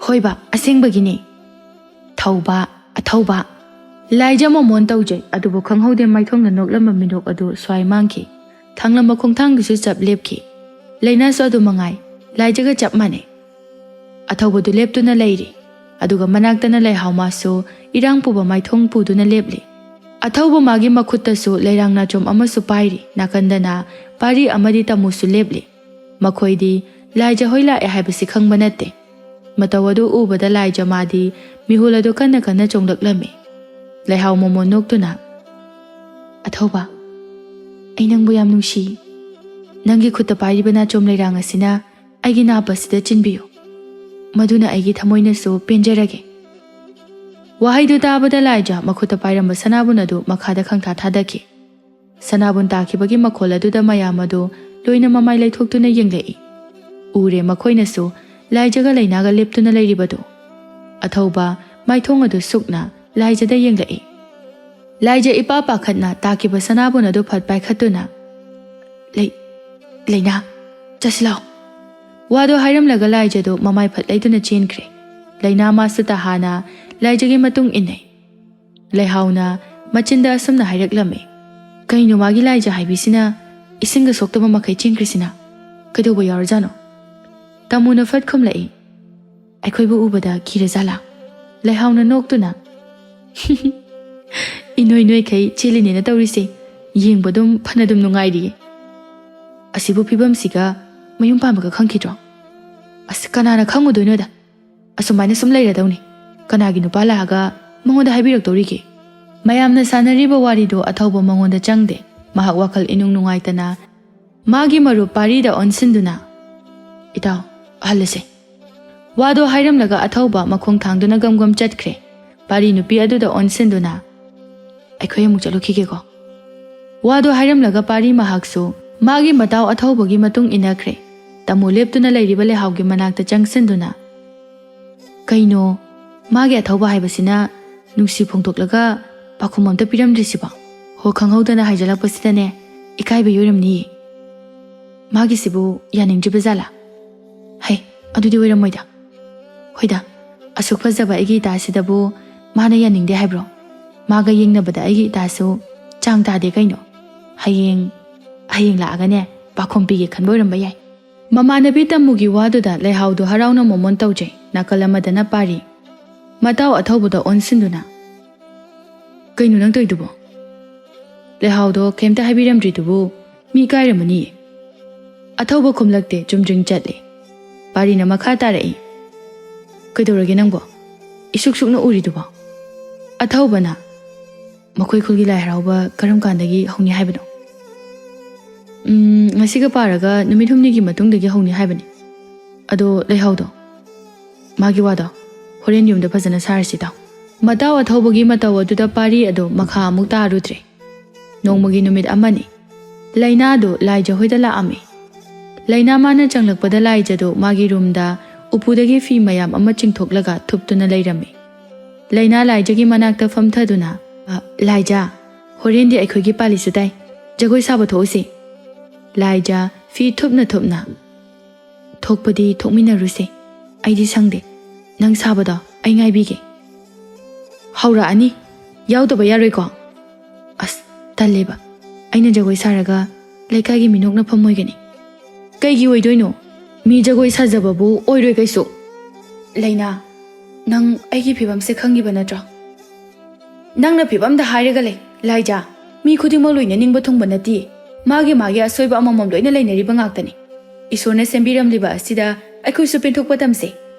"ꯍꯣꯏꯕ, ꯑꯁꯦꯡꯕꯒꯤꯅꯦ꯫" "ꯊꯧꯕ, ꯑꯊꯧꯕ꯫" ꯂꯥꯏꯖꯥ ꯃꯣꯃꯣꯟ ꯇꯧꯖꯩ, ꯑꯗꯨꯕꯨ ꯈꯪꯍꯧꯗꯦ ꯃꯥꯏꯊꯣꯡꯗ ꯅꯣꯛꯂꯝꯕ ꯃꯤꯅꯣꯛ ꯑꯗꯨ ꯁ꯭ꯋꯥꯏ ꯃꯥꯡꯈꯤ꯫ ꯊꯥꯡꯂꯝꯕ ꯈꯣꯡꯊꯥꯡꯗꯨꯁꯨ ꯆꯞ ꯂꯦꯞꯈꯤ꯫ ꯂꯩꯅꯥꯁꯨ ꯑꯗꯨ ꯃꯉꯥꯏ, ꯂꯥꯏꯖꯥꯒ ꯆꯞ ꯃꯥꯟꯅꯩ꯫ ꯑꯊꯧꯕꯗꯨ ꯂꯦꯞꯇꯨꯅ ꯂꯩꯔꯤ, ꯑꯗꯨꯒ ꯃꯅꯥꯛꯇꯅ ꯂꯩꯍꯥꯎ ꯃꯥꯁꯨ ꯏꯔꯥꯡ ꯄꯨꯕ ꯃꯥꯏꯊꯣꯡ ꯄꯨꯗꯨꯅ ꯂꯦꯞꯂꯤ꯫ ꯑꯊꯧꯕ ꯃꯥꯒꯤ ꯃꯈꯨꯠꯇꯁꯨ ꯂꯩꯔꯥꯡ ꯅꯥꯆꯣꯝ ꯑꯃꯁꯨ ꯄꯥꯏꯔꯤ, ꯅꯥꯀꯟꯗꯅ ꯄꯥꯔꯤ ꯑꯃꯗꯤ ꯇꯥꯃꯨꯁꯨ ꯂꯦꯞꯂꯤ꯫ ꯃꯈꯣꯏꯗꯤ ꯂꯥꯏꯖꯥ ꯍꯣꯏ ꯂꯥꯛꯑꯦ ꯍꯥꯏꯕꯁꯤ ꯈꯪꯕ ꯅꯠꯇꯦ꯫ ꯃꯇꯧ ꯑꯗꯨ ꯎꯕꯗ ꯂꯥꯏꯖꯥ ꯃꯥꯗꯤ ꯃꯤꯍꯨꯜ ꯑꯗꯨ ꯀꯟꯅ ꯀꯟꯅ ꯆꯣꯡꯂꯛꯂꯝꯃꯤ꯫ ꯂꯩꯍꯥꯎ ꯃꯣꯃꯣꯟ ꯅꯣꯛꯇꯨꯅ, "ꯑꯊꯧꯕ, ꯑꯩ ꯅꯪꯕꯨ ꯌꯥꯝ ꯅꯨꯡꯁꯤ꯫ ꯅꯪꯒꯤ ꯈꯨꯠꯇ ꯄꯥꯏꯔꯤꯕ ꯅꯥꯆꯣꯝ ꯂꯩꯔꯥꯡ ꯑꯁꯤꯅ ꯑꯩꯒꯤ ꯅꯥꯞ ꯑꯁꯤꯗ ꯆꯤꯟꯕꯤꯌꯨ꯫ ꯃꯗꯨꯅ ꯑꯩꯒꯤ ꯊꯃꯣꯏꯅꯁꯨ ꯄꯦꯟꯖꯔꯒꯦ꯫" ꯋꯥꯍꯩꯗꯨ ꯇꯥꯕꯗ ꯂꯥꯏꯖꯥ ꯃꯈꯨꯠꯇ ꯄꯥꯏꯔꯝꯕ ꯁꯅꯥꯕꯨꯟ ꯑꯗꯨ ꯃꯈꯥꯗ ꯈꯪꯊꯥ ꯊꯥꯗꯈꯤ꯫ ꯁꯅꯥꯕꯨꯟ ꯇꯥꯈꯤꯕꯒꯤ ꯃꯈꯣꯜ ꯑꯗꯨꯗ ꯃꯌꯥꯝ ꯑꯗꯨ ꯂꯣꯏꯅ ꯃꯃꯥꯏ ꯂꯩꯊꯣꯛꯇꯨꯅ ꯌꯦꯡꯂꯛꯏ꯫ ꯎꯔꯦ ꯃꯈꯣꯏꯅꯁꯨ ꯂꯥꯏꯖꯥꯒ ꯂꯩꯅꯥꯒ ꯂꯦꯞꯇꯨꯅ ꯂꯩꯔꯤꯕꯗꯨ꯫ ꯑꯊꯧꯕ ꯃꯥꯏꯊꯣꯡ ꯑꯗꯨ ꯁꯨꯛꯅ ꯂꯥꯏꯖꯥꯗ ꯌꯦꯡꯂꯛꯏ꯫ ꯂꯥꯏꯖꯥ ꯏꯄꯥ ꯄꯥꯈꯠꯅ ꯇꯥꯈꯤꯕ ꯁꯅꯥꯕꯨꯟ ꯑꯗꯨ ꯐꯠ ꯄꯥꯏꯈꯠꯇꯨꯅ, "ꯂꯩ-, ꯂꯩꯅꯥ, ꯆꯠꯁꯤ ꯂꯥꯎ꯫" ꯋꯥꯗꯨ ꯍꯥꯏꯔꯝꯂꯒ ꯂꯥꯏꯖꯥꯗꯨ ꯃꯃꯥꯏ ꯐꯠ ꯂꯩꯗꯨꯅ ꯆꯦꯟꯈ꯭ꯔꯦ꯫ ꯂꯩꯅꯥ ꯃꯥꯁꯨ ꯇꯍꯥꯅ ꯂꯥꯏꯖꯥꯒꯤ ꯃꯇꯨꯡ ꯏꯟꯅꯩ꯫ ꯂꯩꯍꯥꯎꯅ ꯃꯆꯤꯟꯗ ꯑꯁꯨꯝꯅ ꯍꯥꯏꯔꯛꯂꯝꯃꯤ, "ꯀꯩꯅꯣ ꯃꯥꯒꯤ ꯂꯥꯏꯖꯥ ꯍꯥꯏꯕꯤꯁꯤꯅ ꯏꯁꯤꯡꯒ ꯁꯣꯛꯇꯕ ꯃꯈꯩ ꯆꯦꯟꯈ꯭ꯔꯤꯁꯤꯅ? ꯀꯩꯗꯧꯕ ꯌꯥꯎꯔꯖꯥꯠꯅꯣ?" ꯇꯥꯃꯨꯅ ꯐꯠ ꯈꯨꯝꯂꯛꯏ, "ꯑꯩꯈꯣꯏꯕꯨ ꯎꯕꯗ ꯀꯤꯔꯖꯥꯠꯂꯥ?" ꯂꯩꯍꯥꯎꯅ ꯅꯣꯛꯇꯨꯅ, ꯏꯅꯣꯏ ꯅꯣꯏꯈꯩ ꯆꯦꯜꯂꯤꯅꯦꯅ ꯇꯧꯔꯤꯁꯦ ꯌꯦꯡꯕ ꯑꯗꯨꯝ ꯐꯅ ꯑꯗꯨꯝ ꯅꯨꯡꯉꯥꯏꯔꯤꯌꯦ꯫ ꯑꯁꯤꯕꯨ ꯐꯤꯕꯝꯁꯤꯒ ꯃꯌꯨꯝ ꯄꯥꯟꯕꯒ ꯈꯪꯈꯤꯗ꯭ꯔꯣ? ꯑꯁ, ꯀꯅꯥꯅ ꯈꯪꯉꯨꯗꯣꯏꯅꯣꯗ? ꯑꯁꯨꯃꯥꯏꯅ ꯁꯨꯝ ꯂꯩꯔꯗꯧꯅꯤ꯫ ꯀꯅꯥꯒꯤ ꯅꯨꯄꯥ ꯂꯥꯛꯑꯒ ꯃꯉꯣꯟꯗ ꯍꯥꯏꯕꯤꯔꯛꯇꯧꯔꯤꯒꯦ? ꯃꯌꯥꯝꯅ ꯁꯥꯟꯅꯔꯤꯕ ꯋꯥꯔꯤꯗꯣ ꯑꯊꯧꯕ ꯃꯉꯣꯟꯗ ꯆꯪꯗꯦ꯫ ꯃꯍꯥꯛ ꯋꯥꯈꯜ ꯏꯅꯨꯡ ꯅꯨꯡꯉꯥꯏꯇꯅ ꯃꯥꯒꯤ ꯃꯔꯨꯞ ꯄꯥꯔꯤꯗ ꯑꯣꯟꯁꯤꯟꯗꯨꯅ, "ꯏꯇꯥꯎ, ꯑꯍꯜ ꯑꯁꯦ꯫" ꯋꯥꯗꯣ ꯍꯥꯏꯔꯝꯂꯒ ꯑꯊꯧꯕ ꯃꯈꯣꯡ ꯊꯥꯡꯗꯨꯅ ꯒꯝ ꯒꯝ ꯆꯠꯈ꯭ꯔꯦ꯫ ꯄꯥꯔꯤ ꯅꯨꯄꯤ ꯑꯗꯨꯗ ꯑꯣꯟꯁꯤꯟꯗꯨꯅ, "ꯑꯩꯈꯣꯏ ꯑꯃꯨꯛ ꯆꯠꯂꯨꯈꯤꯒꯦꯀꯣ꯫" ꯋꯥꯗꯣ ꯍꯥꯏꯔꯝꯂꯒ ꯄꯥꯔꯤ ꯃꯍꯥꯛꯁꯨ ꯃꯥꯒꯤ ꯃꯇꯥꯎ ꯑꯊꯧꯕꯒꯤ ꯃꯇꯨꯡ ꯏꯟꯅꯈ꯭ꯔꯦ꯫ ꯇꯥꯃꯣ ꯂꯦꯞꯇꯨꯅ ꯂꯩꯔꯤꯕ ꯂꯩꯍꯥꯎꯒꯤ ꯃꯅꯥꯛꯇ ꯆꯪꯁꯤꯟꯗꯨꯅ, "ꯀꯩꯅꯣ, ꯃꯥꯒꯤ ꯑꯊꯧꯕ ꯍꯥꯏꯕꯁꯤꯅ ꯅꯨꯡꯁꯤ ꯐꯣꯡꯗꯣꯛꯂꯒ ꯄꯥꯎꯈꯨꯝ ꯑꯝꯇ ꯄꯤꯔꯝꯗ꯭ꯔꯤꯁꯤꯕꯣ? ꯍꯣ, ꯈꯪꯍꯧꯗꯅ ꯍꯥꯏꯖꯜꯂꯛꯄꯁꯤꯗꯅꯦ ꯏꯀꯥꯏꯕꯩ ꯑꯣꯏꯔꯝꯅꯤꯌꯦ꯫ ꯃꯥꯒꯤꯁꯤꯕꯨ ꯌꯥꯅꯤꯡꯗ꯭ꯔꯤꯕ ꯖꯥꯠꯂꯥ? ꯍꯩ, ꯑꯗꯨꯗꯤ ꯑꯣꯏꯔꯝꯃꯣꯏꯗ꯫ ꯍꯣꯏꯗ, ꯑꯁꯨꯛ ꯐꯖꯕ ꯑꯩꯒꯤ ꯏꯇꯥꯁꯤꯗꯕꯨ ꯃꯥꯅ ꯌꯥꯅꯤꯡꯗꯦ ꯍꯥꯏꯕ꯭ꯔꯣ? ꯃꯥꯒ ꯌꯦꯡꯅꯕꯗ ꯑꯩꯒꯤ ꯏꯇꯥꯁꯨ ꯆꯥꯡ ꯇꯥꯗꯦ ꯀꯩꯅꯣ꯫ ꯍꯌꯦꯡ, ꯍꯌꯦꯡ ꯂꯥꯛꯑꯒꯅꯦ ꯄꯥꯎꯈꯨꯝ ꯄꯤꯒꯦ ꯈꯟꯕ ꯑꯣꯏꯔꯝꯕ ꯌꯥꯏ꯫" ꯃꯃꯥꯟꯅꯕꯤ ꯇꯝꯃꯨꯒꯤ ꯋꯥꯗꯨꯗ ꯂꯩꯍꯥꯎꯗꯣ ꯍꯔꯥꯎꯅ ꯃꯣꯃꯣꯟ ꯇꯧꯖꯩ꯫ ꯅꯥꯀꯜ ꯑꯃꯗꯅ ꯄꯥꯔꯤ ꯃꯇꯥꯎ ꯑꯊꯧꯕꯗ ꯑꯣꯟꯁꯤꯟꯗꯨꯅ, "ꯀꯩꯅꯣ ꯅꯪ ꯇꯧꯔꯤꯗꯨꯕꯣ? ꯂꯩꯍꯥꯎꯗꯣ ꯀꯩꯝꯇ ꯍꯥꯏꯕꯤꯔꯝꯗ꯭ꯔꯤꯗꯨꯕꯨ ꯃꯤ ꯀꯥꯏꯔꯝꯃꯅꯤꯌꯦ꯫" ꯑꯊꯧꯕ ꯈꯨꯝꯂꯛꯇꯦ, ꯆꯨꯝꯗ꯭ꯔꯤꯡ ꯆꯠꯂꯤ꯫ ꯄꯥꯔꯤꯅ ꯃꯈꯥ ꯇꯥꯔꯛꯏ, "ꯀꯩꯗꯧꯔꯒꯦ ꯅꯪꯕꯣ? ꯏꯁꯨꯛ ꯁꯨꯛꯅ ꯎꯔꯤꯗꯨꯕꯣ?" ꯑꯊꯧꯕꯅ, "ꯃꯈꯣꯏ ꯈꯨꯜꯒꯤ ꯂꯥꯏ ꯍꯔꯥꯎꯕ ꯀꯔꯝ ꯀꯥꯟꯗꯒꯤ ꯍꯧꯅꯤ ꯍꯥꯏꯕꯅꯣ?" "ꯎꯝ, ꯉꯁꯤꯒ ꯄꯥꯔꯒ ꯅꯨꯃꯤꯠ ꯍꯨꯝꯅꯤꯒꯤ ꯃꯇꯨꯡꯗꯒꯤ ꯍꯧꯅꯤ ꯍꯥꯏꯕꯅꯤ꯫ ꯑꯗꯣ ꯂꯩꯍꯥꯎꯗꯣ, ꯃꯥꯒꯤ ꯋꯥꯗꯣ ꯍꯣꯔꯦꯟ ꯌꯨꯝꯗ ꯐꯖꯅ ꯁꯥꯔꯁꯤ ꯇꯥꯎ꯫" ꯃꯇꯥꯎ ꯑꯊꯧꯕꯒꯤ ꯃꯇꯧ ꯑꯗꯨꯗ ꯄꯥꯔꯤ ꯑꯗꯣ ꯃꯈꯥ ꯑꯃꯨꯛ ꯇꯥꯔꯨꯗ꯭ꯔꯦ꯫ ꯅꯣꯡꯃꯒꯤ ꯅꯨꯃꯤꯠ ꯑꯃꯅꯤ꯫ ꯂꯩꯅꯥꯗꯨ ꯂꯥꯏꯖ ꯍꯣꯏꯗ ꯂꯥꯛꯑꯝꯃꯤ꯫ ꯂꯩꯅꯥ ꯃꯥꯅ ꯆꯪꯂꯛꯄꯗ ꯂꯥꯏꯖꯗꯨ ꯃꯥꯒꯤ ꯔꯨꯝꯗ ꯎꯄꯨꯗꯒꯤ ꯐꯤ ꯃꯌꯥꯝ ꯑꯃ ꯆꯤꯡꯊꯣꯛꯂꯒ ꯊꯨꯞꯇꯨꯅ ꯂꯩꯔꯝꯃꯤ꯫ ꯂꯩꯅꯥ ꯂꯥꯏꯖꯒꯤ ꯃꯅꯥꯛꯇ ꯐꯝꯊꯗꯨꯅ, "ꯑ, ꯂꯥꯏꯖ, ꯍꯣꯔꯦꯟꯗꯤ ꯑꯩꯈꯣꯏꯒꯤ ꯄꯥꯜꯂꯤꯁꯨ ꯇꯥꯏ꯫ ꯖꯒꯣꯏ ꯁꯥꯕ ꯊꯣꯛꯎꯁꯤ꯫" ꯂꯥꯏꯖ ꯐꯤ ꯊꯨꯞꯅ ꯊꯨꯞꯅ, "ꯊꯣꯛꯄꯗꯤ ꯊꯣꯛꯃꯤꯟꯅꯔꯨꯁꯦ꯫ ꯑꯩꯗꯤ ꯁꯪꯗꯦ꯫ ꯅꯪ ꯁꯥꯕꯗꯣ ꯑꯩ ꯉꯥꯏꯕꯤꯒꯦ꯫" "ꯍꯧꯔꯛꯑꯅꯤ꯫ ꯌꯥꯎꯗꯕ ꯌꯥꯔꯣꯏꯀꯣ?" "ꯑꯁ, ꯇꯜꯂꯦꯕ꯫ ꯑꯩꯅ ꯖꯒꯣꯏ ꯁꯥꯔꯒ ꯂꯩꯀꯥꯏꯒꯤ ꯃꯤ ꯅꯣꯛꯅꯐꯝ ꯑꯣꯏꯒꯅꯤ꯫" "ꯀꯩꯒꯤ ꯑꯣꯏꯗꯣꯏꯅꯣ? ꯃꯤ ꯖꯒꯣꯏ ꯁꯥꯖꯕꯕꯨ ꯑꯣꯏꯔꯣꯏ ꯀꯩꯁꯨ꯫" "ꯂꯩꯅꯥ, ꯅꯪ ꯑꯩꯒꯤ ꯐꯤꯕꯝꯁꯦ ꯈꯪꯉꯤꯕ ꯅꯠꯇ꯭ꯔꯣ? ꯅꯪꯅ ꯐꯤꯕꯝꯗ ꯍꯥꯏꯔꯒ ꯂꯩ, ꯂꯥꯏꯖꯥ꯫ ꯃꯤ ꯈꯨꯗꯤꯡꯃꯛ ꯂꯣꯏꯅ ꯅꯤꯡꯕ ꯊꯨꯡꯕ ꯅꯠꯇꯦ꯫ ꯃꯥꯒꯤ ꯃꯥꯒꯤ ꯑꯁꯣꯏꯕ ꯑꯃꯃꯝ ꯂꯣꯏꯅ ꯂꯩꯅꯔꯤꯕ ꯉꯥꯛꯇꯅꯤ꯫ ꯏꯁꯣꯔꯅ ꯁꯦꯝꯕꯤꯔꯝꯂꯤꯕ ꯑꯁꯤꯗ ꯑꯩꯈꯣꯏꯁꯨ ꯄꯦꯟꯊꯣꯛꯄ ꯇꯝꯁꯦ꯫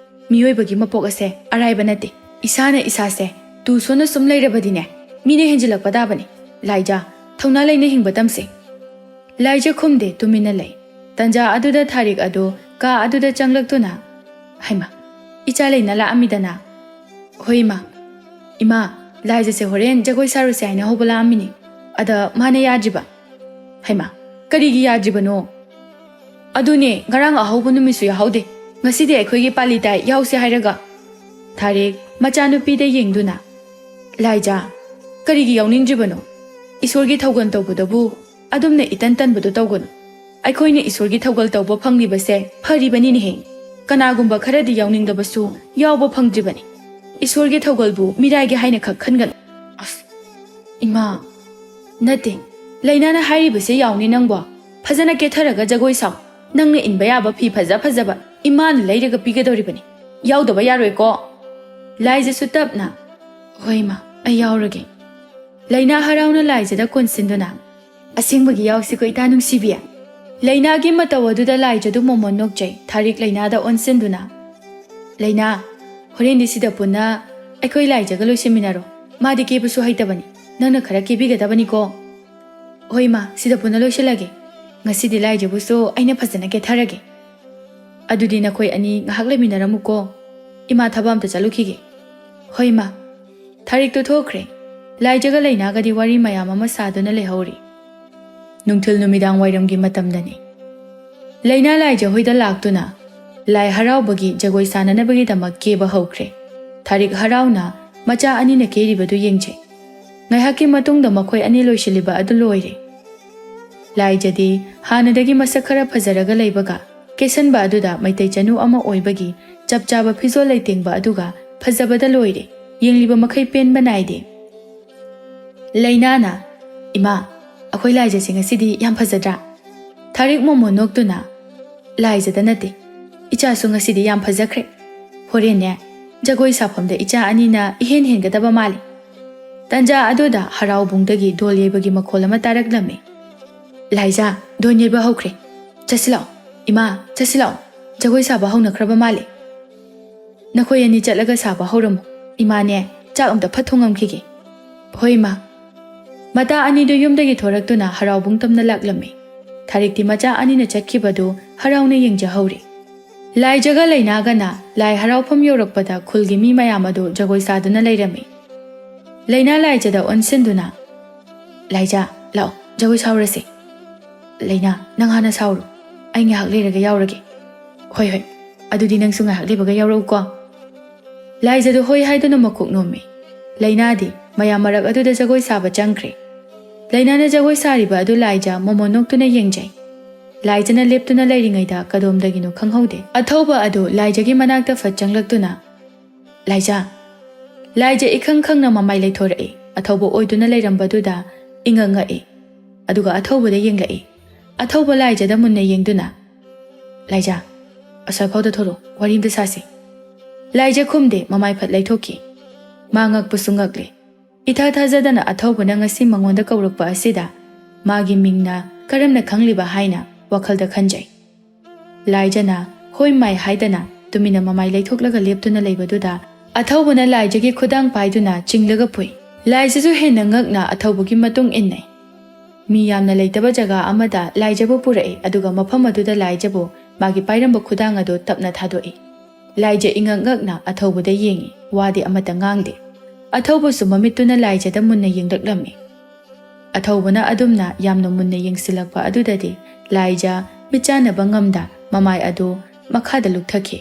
ꯃꯤꯑꯣꯏꯕꯒꯤ ꯃꯄꯣꯛ ꯑꯁꯦ ꯑꯔꯥꯏꯕ ꯅꯠꯇꯦ꯫ ꯏꯁꯥꯅ ꯏꯁꯥꯁꯦ ꯇꯨ ꯁꯣꯟꯅ ꯁꯨꯝ ꯂꯩꯔꯕꯗꯤꯅꯦ, ꯃꯤꯅ ꯍꯦꯟꯖꯤꯜꯂꯛꯄ ꯇꯥꯕꯅꯤ꯫ ꯂꯥꯏꯖꯥ, ꯊꯧꯅꯥ ꯂꯩꯅ ꯍꯤꯡꯕ ꯇꯝꯁꯦ꯫ ꯂꯥꯏꯖ ꯈꯨꯝꯗꯦ, ꯇꯨꯃꯤꯟꯅ ꯂꯩ꯫ ꯇꯟꯖꯥ ꯑꯗꯨꯗ ꯊꯥꯔꯤꯛ ꯑꯗꯨ ꯀꯥ ꯑꯗꯨꯗ ꯆꯪꯂꯛꯇꯨꯅ, "ꯍꯩꯃꯥ, ꯏꯆꯥ ꯂꯩꯅ ꯂꯥꯛꯑꯝꯃꯤꯗꯅ?" "ꯍꯣꯏ, ꯏꯃꯥ꯫ ꯏꯃꯥ, ꯂꯥꯏꯖꯁꯦ ꯍꯣꯔꯦꯟ ꯖꯒꯣꯏ ꯁꯥꯔꯨꯁꯦ ꯍꯥꯏꯅ ꯍꯧꯕ ꯂꯥꯛꯑꯝꯃꯤꯅꯤ꯫ ꯑꯗ ꯃꯥꯅ ꯌꯥꯗ꯭ꯔꯤꯕ?" "ꯍꯩꯃꯥ, ꯀꯔꯤꯒꯤ ꯌꯥꯗ꯭ꯔꯤꯕꯅꯣ?" "ꯑꯗꯨꯅꯦ, ꯉꯔꯥꯡ ꯑꯍꯧꯕ ꯅꯨꯃꯤꯠꯁꯨ ꯌꯥꯍꯧꯗꯦ꯫ ꯉꯁꯤꯗꯤ ꯑꯩꯈꯣꯏꯒꯤ ꯄꯥꯂꯤ ꯇꯥꯏ, ꯌꯥꯎꯁꯦ ꯍꯥꯏꯔꯒ?" ꯊꯥꯔꯤꯛ ꯃꯆꯥꯅꯨꯄꯤꯗ ꯌꯦꯡꯗꯨꯅ, "ꯂꯥꯏꯖꯥ, ꯀꯔꯤꯒꯤ ꯌꯥꯎꯅꯤꯡꯗ꯭ꯔꯤꯕꯅꯣ? ꯏꯁꯣꯔꯒꯤ ꯊꯧꯒꯜ ꯇꯧꯕꯗꯕꯨ ꯑꯗꯨꯝꯅ ꯏꯇꯟ ꯇꯟꯕꯗꯨ ꯇꯧꯒꯅꯨ꯫ ꯑꯩꯈꯣꯏꯅ ꯏꯁꯣꯔꯒꯤ ꯊꯧꯒꯜ ꯇꯧꯕ ꯐꯪꯂꯤꯕꯁꯦ ꯐꯔꯤꯕꯅꯤꯅꯦꯍꯦ꯫ ꯀꯅꯥꯒꯨꯝꯕ ꯈꯔꯗꯤ ꯌꯥꯎꯅꯤꯡꯗꯕꯁꯨ ꯌꯥꯎꯕ ꯐꯪꯗ꯭ꯔꯤꯕꯅꯤ꯫ ꯏꯁꯣꯔꯒꯤ ꯊꯧꯒꯜꯕꯨ ꯃꯤꯔꯥꯏꯒꯤ ꯍꯥꯏꯅ ꯈꯛ ꯈꯟꯒꯅꯨ꯫" "ꯑꯁ, ꯏꯃꯥ, ꯅꯠꯇꯦ, ꯂꯩꯅꯥꯅ ꯍꯥꯏꯔꯤꯕꯁꯦ ꯌꯥꯎꯅꯤ ꯅꯪꯕꯣ꯫ ꯐꯖꯅ ꯀꯦꯊꯔꯒ ꯖꯒꯣꯏ ꯁꯥꯎ꯫ ꯅꯪꯅ ꯏꯟꯕ ꯌꯥꯕ ꯐꯤ ꯐꯖ ꯐꯖꯕ ꯏꯃꯥꯅ ꯂꯩꯔꯒ ꯄꯤꯒꯗꯧꯔꯤꯕꯅꯤ꯫ ꯌꯥꯎꯗꯕ ꯌꯥꯔꯣꯏꯀꯣ?" ꯂꯥꯏꯖꯁꯨ ꯇꯞꯅ, "ꯍꯣꯏ, ꯏꯃꯥ, ꯑꯩ ꯌꯥꯎꯔꯒꯦ꯫" ꯂꯩꯅꯥ ꯍꯔꯥꯎꯅ ꯂꯥꯏꯖꯗ ꯀꯣꯟꯁꯤꯟꯗꯨꯅ, "ꯑꯁꯦꯡꯕꯒꯤ ꯌꯥꯎꯁꯤꯀꯣ, ꯏꯇꯥ ꯅꯨꯡꯁꯤꯕꯤ꯫" ꯂꯩꯅꯥꯒꯤ ꯃꯇꯧ ꯑꯗꯨꯗ ꯂꯥꯏꯖꯗꯨ ꯃꯣꯃꯣꯟ ꯅꯣꯛꯆꯩ꯫ ꯊꯥꯔꯤꯛ ꯂꯩꯅꯥꯗ ꯑꯣꯟꯁꯤꯟꯗꯨꯅ, "ꯂꯩꯅꯥ, ꯍꯣꯔꯦꯟꯗꯤ ꯁꯤꯗ ꯄꯨꯟꯅ ꯑꯩꯈꯣꯏ ꯂꯥꯏꯖꯒ ꯂꯣꯏꯁꯤꯟꯃꯤꯟꯅꯔꯣ꯫ ꯃꯥꯗꯤ ꯀꯦꯕꯁꯨ ꯍꯩꯇꯕꯅꯤ꯫ ꯅꯪꯅ ꯈꯔ ꯀꯦꯕꯤꯒꯗꯕꯅꯤꯀꯣ꯫" "ꯍꯣꯏ, ꯏꯃꯥ, ꯁꯤꯗ ꯄꯨꯟꯅ ꯂꯣꯏꯁꯤꯜꯂꯒꯦ꯫ ꯉꯁꯤꯗꯤ ꯂꯥꯏꯖꯕꯨꯁꯨ ꯑꯩꯅ ꯐꯖꯅ ꯀꯦꯊꯔꯒꯦ꯫" "ꯑꯗꯨꯗꯤ ꯅꯈꯣꯏ ꯑꯅꯤ ꯉꯥꯏꯍꯥꯛ ꯂꯩꯃꯤꯟꯅꯔꯝꯃꯨꯀꯣ꯫ ꯏꯃꯥ ꯊꯕꯛ ꯑꯝꯇ ꯆꯠꯂꯨꯈꯤꯒꯦ꯫" "ꯍꯣꯏ, ꯏꯃꯥ꯫" ꯊꯥꯔꯤꯛꯇꯨ ꯊꯣꯛꯈ꯭ꯔꯦ꯫ ꯂꯥꯏꯖꯒ ꯂꯩꯅꯥꯒꯗꯤ ꯋꯥꯔꯤ ꯃꯌꯥꯝ ꯑꯃ ꯁꯥꯗꯨꯅ ꯂꯩꯍꯧꯔꯤ꯫ ꯅꯨꯡꯊꯤꯜ ꯅꯨꯃꯤꯗꯥꯡ ꯋꯥꯏꯔꯝꯒꯤ ꯃꯇꯝꯗꯅꯤ꯫ ꯂꯩꯅꯥ ꯂꯥꯏꯖ ꯍꯣꯏꯗ ꯂꯥꯛꯇꯨꯅ ꯂꯥꯏ ꯍꯔꯥꯎꯕꯒꯤ ꯖꯒꯣꯏ ꯁꯥꯅꯅꯕꯒꯤꯗꯃꯛ ꯀꯦꯕ ꯍꯧꯈ꯭ꯔꯦ꯫ ꯊꯥꯔꯤꯛ ꯍꯔꯥꯎꯅ ꯃꯆꯥ ꯑꯅꯤꯅ ꯀꯦꯔꯤꯕꯗꯨ ꯌꯦꯡꯖꯩ꯫ ꯉꯥꯏꯍꯥꯛꯀꯤ ꯃꯇꯨꯡꯗ ꯃꯈꯣꯏ ꯑꯅꯤ ꯂꯣꯏꯁꯤꯜꯂꯤꯕ ꯑꯗꯨ ꯂꯣꯏꯔꯦ꯫ ꯂꯥꯏꯖꯗꯤ ꯍꯥꯟꯅꯗꯒꯤ ꯃꯁꯛ ꯈꯔ ꯐꯖꯔꯒ ꯂꯩꯕꯒ, ꯀꯦꯁꯟꯕ ꯑꯗꯨꯗ ꯃꯩꯇꯩ ꯆꯅꯨ ꯑꯃ ꯑꯣꯏꯕꯒꯤ ꯆꯞ ꯆꯥꯕ ꯐꯤꯖꯣꯜ ꯂꯩꯇꯦꯡꯕ ꯑꯗꯨꯒ ꯐꯖꯕꯗ ꯂꯣꯏꯔꯦ꯫ ꯌꯦꯡꯂꯤꯕ ꯃꯈꯩ ꯄꯦꯟꯕ ꯅꯥꯏꯗꯦ꯫ ꯂꯩꯅꯥꯅ, "ꯏꯃꯥ, ꯑꯩꯈꯣꯏ ꯂꯥꯏꯖꯁꯦ ꯉꯁꯤꯗꯤ ꯌꯥꯝ ꯐꯖꯗ꯭ꯔꯥ?" ꯊꯥꯔꯤꯛ ꯃꯣꯃꯣꯟ ꯅꯣꯛꯇꯨꯅ, "ꯂꯥꯏꯖꯗ ꯅꯠꯇꯦ, ꯏꯆꯥꯁꯨ ꯉꯁꯤꯗꯤ ꯌꯥꯝ ꯐꯖꯈ꯭ꯔꯦ꯫ ꯍꯣꯔꯦꯟꯅꯦ, ꯖꯒꯣꯏ ꯁꯥꯐꯝꯗ ꯏꯆꯥ ꯑꯅꯤꯅ ꯏꯍꯦꯟ ꯍꯦꯟꯒꯗꯕ ꯃꯥꯜꯂꯤ꯫" ꯇꯟꯖꯥ ꯑꯗꯨꯗ ꯍꯔꯥꯎꯕꯨꯡꯗꯒꯤ ꯙꯣꯜ ꯌꯩꯕꯒꯤ ꯃꯈꯣꯜ ꯑꯃ ꯇꯥꯔꯛꯂꯝꯃꯤ꯫ "ꯂꯥꯏꯖꯥ, ꯙꯣꯜ ꯌꯩꯕ ꯍꯧꯈ꯭ꯔꯦ꯫ ꯆꯠꯁꯤ ꯂꯥꯛꯑꯣ꯫ ꯏꯃꯥ, ꯆꯠꯁꯤ ꯂꯥꯛꯑꯣ꯫ ꯖꯒꯣꯏ ꯁꯥꯕ ꯍꯧꯅꯈ꯭ꯔꯕ ꯃꯥꯜꯂꯦ꯫ ꯅꯈꯣꯏ ꯑꯅꯤ ꯆꯠꯂꯒ ꯁꯥꯕ ꯍꯧꯔꯝꯃꯨ꯫ ꯏꯃꯥꯅꯦ, ꯆꯥꯛ ꯑꯝꯇ ꯐꯠ ꯊꯣꯡꯉꯝꯈꯤꯒꯦ꯫" "ꯍꯣꯏ, ꯏꯃꯥ꯫" ꯃꯇꯥ ꯑꯅꯤꯗꯨ ꯌꯨꯝꯗꯒꯤ ꯊꯣꯔꯛꯇꯨꯅ ꯍꯔꯥꯎꯕꯨꯡ ꯇꯝꯅ ꯂꯥꯛꯂꯝꯃꯤ꯫ ꯊꯥꯔꯤꯛꯇꯤ ꯃꯆꯥ ꯑꯅꯤꯅ ꯆꯠꯈꯤꯕꯗꯨ ꯍꯔꯥꯎꯅ ꯌꯦꯡꯖꯍꯧꯔꯤ꯫ ꯂꯥꯏꯖꯒ ꯂꯩꯅꯥꯒꯅ ꯂꯥꯏ ꯍꯔꯥꯎꯐꯝ ꯌꯧꯔꯛꯄꯗ ꯈꯨꯜꯒꯤ ꯃꯤ ꯃꯌꯥꯝ ꯑꯗꯨ ꯖꯒꯣꯏ ꯁꯥꯗꯨꯅ ꯂꯩꯔꯝꯃꯤ꯫ ꯂꯩꯅꯥ ꯂꯥꯏꯖꯗ ꯑꯣꯟꯁꯤꯟꯗꯨꯅ, "ꯂꯥꯏꯖ, ꯂꯥꯛꯑꯣ, ꯖꯒꯣꯏ ꯁꯥꯎꯔꯁꯤ꯫ ꯂꯩꯅꯥ, ꯅꯪ ꯍꯥꯟꯅ ꯁꯥꯎꯔꯣ꯫ ꯑꯩ ꯉꯥꯏꯍꯥꯛ ꯂꯩꯔꯒ ꯌꯥꯎꯔꯒꯦ꯫" "ꯍꯣꯏ, ꯍꯣꯏ꯫ ꯑꯗꯨꯗꯤ ꯅꯪꯁꯨ ꯉꯥꯏꯍꯥꯛ ꯂꯩꯕꯒ ꯌꯥꯎꯔꯛꯎꯀꯣ꯫" ꯂꯥꯏꯖꯗꯨ ꯍꯣꯏ ꯍꯥꯏꯗꯨꯅ ꯃꯀꯣꯛ ꯅꯣꯝꯃꯤ꯫ ꯂꯩꯅꯥꯗꯤ ꯃꯌꯥꯝ ꯃꯔꯛ ꯑꯗꯨꯗ ꯖꯒꯣꯏ ꯁꯥꯕ ꯆꯪꯈ꯭ꯔꯦ꯫ ꯂꯩꯅꯥꯅ ꯖꯒꯣꯏ ꯁꯥꯔꯤꯕ ꯑꯗꯨ ꯂꯥꯏꯖ ꯃꯣꯃꯣꯟ ꯅꯣꯛꯇꯨꯅ ꯌꯦꯡꯖꯩ꯫ ꯂꯥꯏꯖꯅ ꯂꯦꯞꯇꯨꯅ ꯂꯩꯔꯤꯉꯩꯗ ꯀꯗꯣꯝꯗꯒꯤꯅꯣ ꯈꯪꯍꯧꯗꯦ꯫ ꯑꯊꯧꯕ ꯑꯗꯨ ꯂꯥꯏꯖꯒꯤ ꯃꯅꯥꯛꯇ ꯐꯠ ꯆꯪꯂꯛꯇꯨꯅ, "ꯂꯥꯏꯖ꯫" ꯂꯥꯏꯖ ꯏꯈꯪ ꯈꯪꯅ ꯃꯃꯥꯏ ꯂꯩꯊꯣꯔꯛꯏ꯫ ꯑꯊꯧꯕ ꯑꯣꯏꯗꯨꯅ ꯂꯩꯔꯝꯕꯗꯨꯗ ꯏꯉꯛ ꯉꯛꯏ꯫ ꯑꯗꯨꯒ ꯑꯊꯧꯕꯗ ꯌꯦꯡꯂꯛꯏ꯫ ꯑꯊꯧꯕ ꯂꯥꯏꯖꯗ ꯃꯨꯟꯅ ꯌꯦꯡꯗꯨꯅ, "ꯂꯥꯏꯖ, ꯑꯁ꯭ꯋꯥꯏꯐꯥꯎꯗ ꯊꯣꯔꯛꯑꯣ, ꯋꯥꯔꯤ ꯑꯝꯇ ꯁꯥꯁꯤ꯫" ꯂꯥꯏꯖ ꯈꯨꯝꯗꯦ, ꯃꯃꯥꯏ ꯐꯠ ꯂꯩꯊꯣꯛꯈꯤ꯫ ꯃꯥ ꯉꯛꯄꯁꯨ ꯉꯛꯂꯦ꯫ ꯏꯊꯥ ꯊꯥꯖꯗꯅ ꯑꯊꯧꯕꯅ ꯉꯁꯤ ꯃꯉꯣꯟꯗ ꯀꯧꯔꯛꯄ ꯑꯁꯤꯗ ꯃꯥꯒꯤ ꯃꯤꯡꯅ ꯀꯔꯝꯅ ꯈꯪꯂꯤꯕ ꯍꯥꯏꯅ ꯋꯥꯈꯜꯗ ꯈꯟꯖꯩ꯫ ꯂꯥꯏꯖꯅ "ꯍꯣꯏ ꯃꯥꯏ" ꯍꯥꯏꯗꯅ ꯇꯨꯃꯤꯟꯅ ꯃꯃꯥꯏ ꯂꯩꯊꯣꯛꯂꯒ ꯂꯦꯞꯇꯨꯅ ꯂꯩꯕꯗꯨꯗ ꯑꯊꯧꯕꯅ ꯂꯥꯏꯖꯒꯤ ꯈꯨꯗꯥꯡ ꯄꯥꯏꯗꯨꯅ ꯆꯤꯡꯂꯒ ꯄꯨꯏ꯫ ꯂꯥꯏꯖꯁꯨ ꯍꯦꯟꯅ ꯉꯛꯅ ꯑꯊꯧꯕꯒꯤ ꯃꯇꯨꯡ ꯏꯟꯅꯩ꯫ ꯃꯤ ꯌꯥꯝꯅ ꯂꯩꯇꯕ ꯖꯒꯥ ꯑꯃꯗ ꯂꯥꯏꯖꯕꯨ ꯄꯨꯔꯛꯏ, ꯑꯗꯨꯒ ꯃꯐꯝ ꯑꯗꯨꯗ ꯂꯥꯏꯖꯕꯨ ꯃꯥꯒꯤ ꯄꯥꯏꯔꯝꯕ ꯈꯨꯗꯥꯡ ꯑꯗꯨ ꯇꯞꯅ ꯊꯥꯗꯣꯛꯏ꯫ ꯂꯥꯏꯖ ꯏꯉꯛ ꯉꯛꯅ ꯑꯊꯧꯕꯗ ꯌꯦꯡꯏ, ꯋꯥꯗꯤ ꯑꯃꯠꯇ ꯉꯥꯡꯗꯦ꯫ ꯑꯊꯧꯕꯁꯨ ꯃꯃꯤꯠꯇꯨꯅ ꯂꯥꯏꯖꯗ ꯃꯨꯟꯅ ꯌꯦꯡꯂꯛꯂꯝꯃꯤ꯫ ꯑꯊꯧꯕꯅ ꯑꯗꯨꯝꯅ ꯌꯥꯝꯅ ꯃꯨꯟꯅ ꯌꯦꯡꯁꯤꯜꯂꯛꯄ ꯑꯗꯨꯗꯗꯤ ꯂꯥꯏꯖ ꯃꯤꯠꯆꯥꯟꯅꯕ ꯉꯝꯗ ꯃꯃꯥꯏ ꯑꯗꯨ ꯃꯈꯥꯗ ꯂꯨꯛꯊꯈꯤ꯫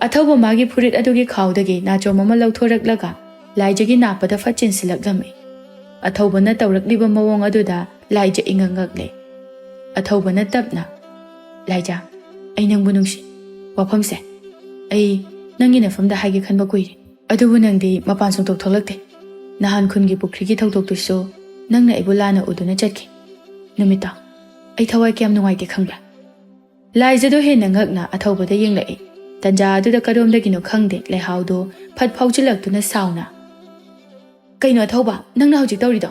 ꯑꯊꯧꯕ ꯃꯥꯒꯤ ꯐꯨꯔꯤꯠ ꯑꯗꯨꯒꯤ ꯈꯥꯎꯗꯒꯤ ꯅꯥꯆꯣꯝ ꯑꯃ ꯂꯧꯊꯣꯔꯛꯂꯒ ꯂꯥꯏꯖꯒꯤ ꯅꯥꯞꯄꯗ ꯐꯠ ꯆꯤꯟꯁꯤꯜꯂꯛꯂꯝꯃꯤ꯫ ꯑꯊꯧꯕꯅ ꯇꯧꯔꯛꯂꯤꯕ ꯃꯑꯣꯡ ꯑꯗꯨꯗ ꯂꯥꯏꯖ ꯏꯉꯛ ꯉꯛꯂꯦ꯫ ꯑꯊꯧꯕꯅ ꯇꯞꯅ, "ꯂꯥꯏꯖ, ꯑꯩ ꯅꯪꯕꯨ ꯅꯨꯡꯁꯤ꯫ ꯋꯥꯐꯝꯁꯦ ꯑꯩ ꯅꯪꯒꯤ ꯅꯐꯝꯗ ꯍꯥꯏꯒꯦ ꯈꯟꯕ ꯀꯨꯏꯔꯦ꯫ ꯑꯗꯨꯕꯨ ꯅꯪꯗꯤ ꯃꯄꯥꯟ ꯁꯨꯡꯊꯣꯛ ꯊꯣꯛꯂꯛꯇꯦ꯫ ꯅꯍꯥꯟ ꯈꯨꯟꯒꯤ ꯄꯨꯈ꯭ꯔꯤꯒꯤ ꯊꯧꯗꯣꯛꯇꯨꯁꯨ ꯅꯪꯅ ꯑꯩꯕꯨ ꯂꯥꯟꯅ ꯎꯗꯨꯅ ꯆꯠꯈꯤ꯫ ꯅꯨꯃꯤꯠꯇꯣ ꯑꯩ ꯊꯋꯥꯏ ꯀꯌꯥꯝ ꯅꯨꯡꯉꯥꯏꯇꯦ ꯈꯪꯕ꯭ꯔꯥ?" ꯂꯥꯏꯖꯗꯣ ꯍꯦꯟꯅ ꯉꯛꯅ ꯑꯊꯧꯕꯗ ꯌꯦꯡꯂꯛꯏ꯫ ꯇꯟꯖꯥ ꯑꯗꯨꯗ ꯀꯔꯣꯝꯗꯒꯤꯅꯣ ꯈꯪꯗꯦ, ꯂꯩꯍꯥꯎꯗꯣ ꯐꯠ ꯐꯥꯎꯖꯤꯜꯂꯛꯇꯨꯅ ꯁꯥꯎꯅ, "ꯀꯩꯅꯣ ꯑꯊꯧꯕ, ꯅꯪꯅ ꯍꯧꯖꯤꯛ ꯇꯧꯔꯤꯗꯣ?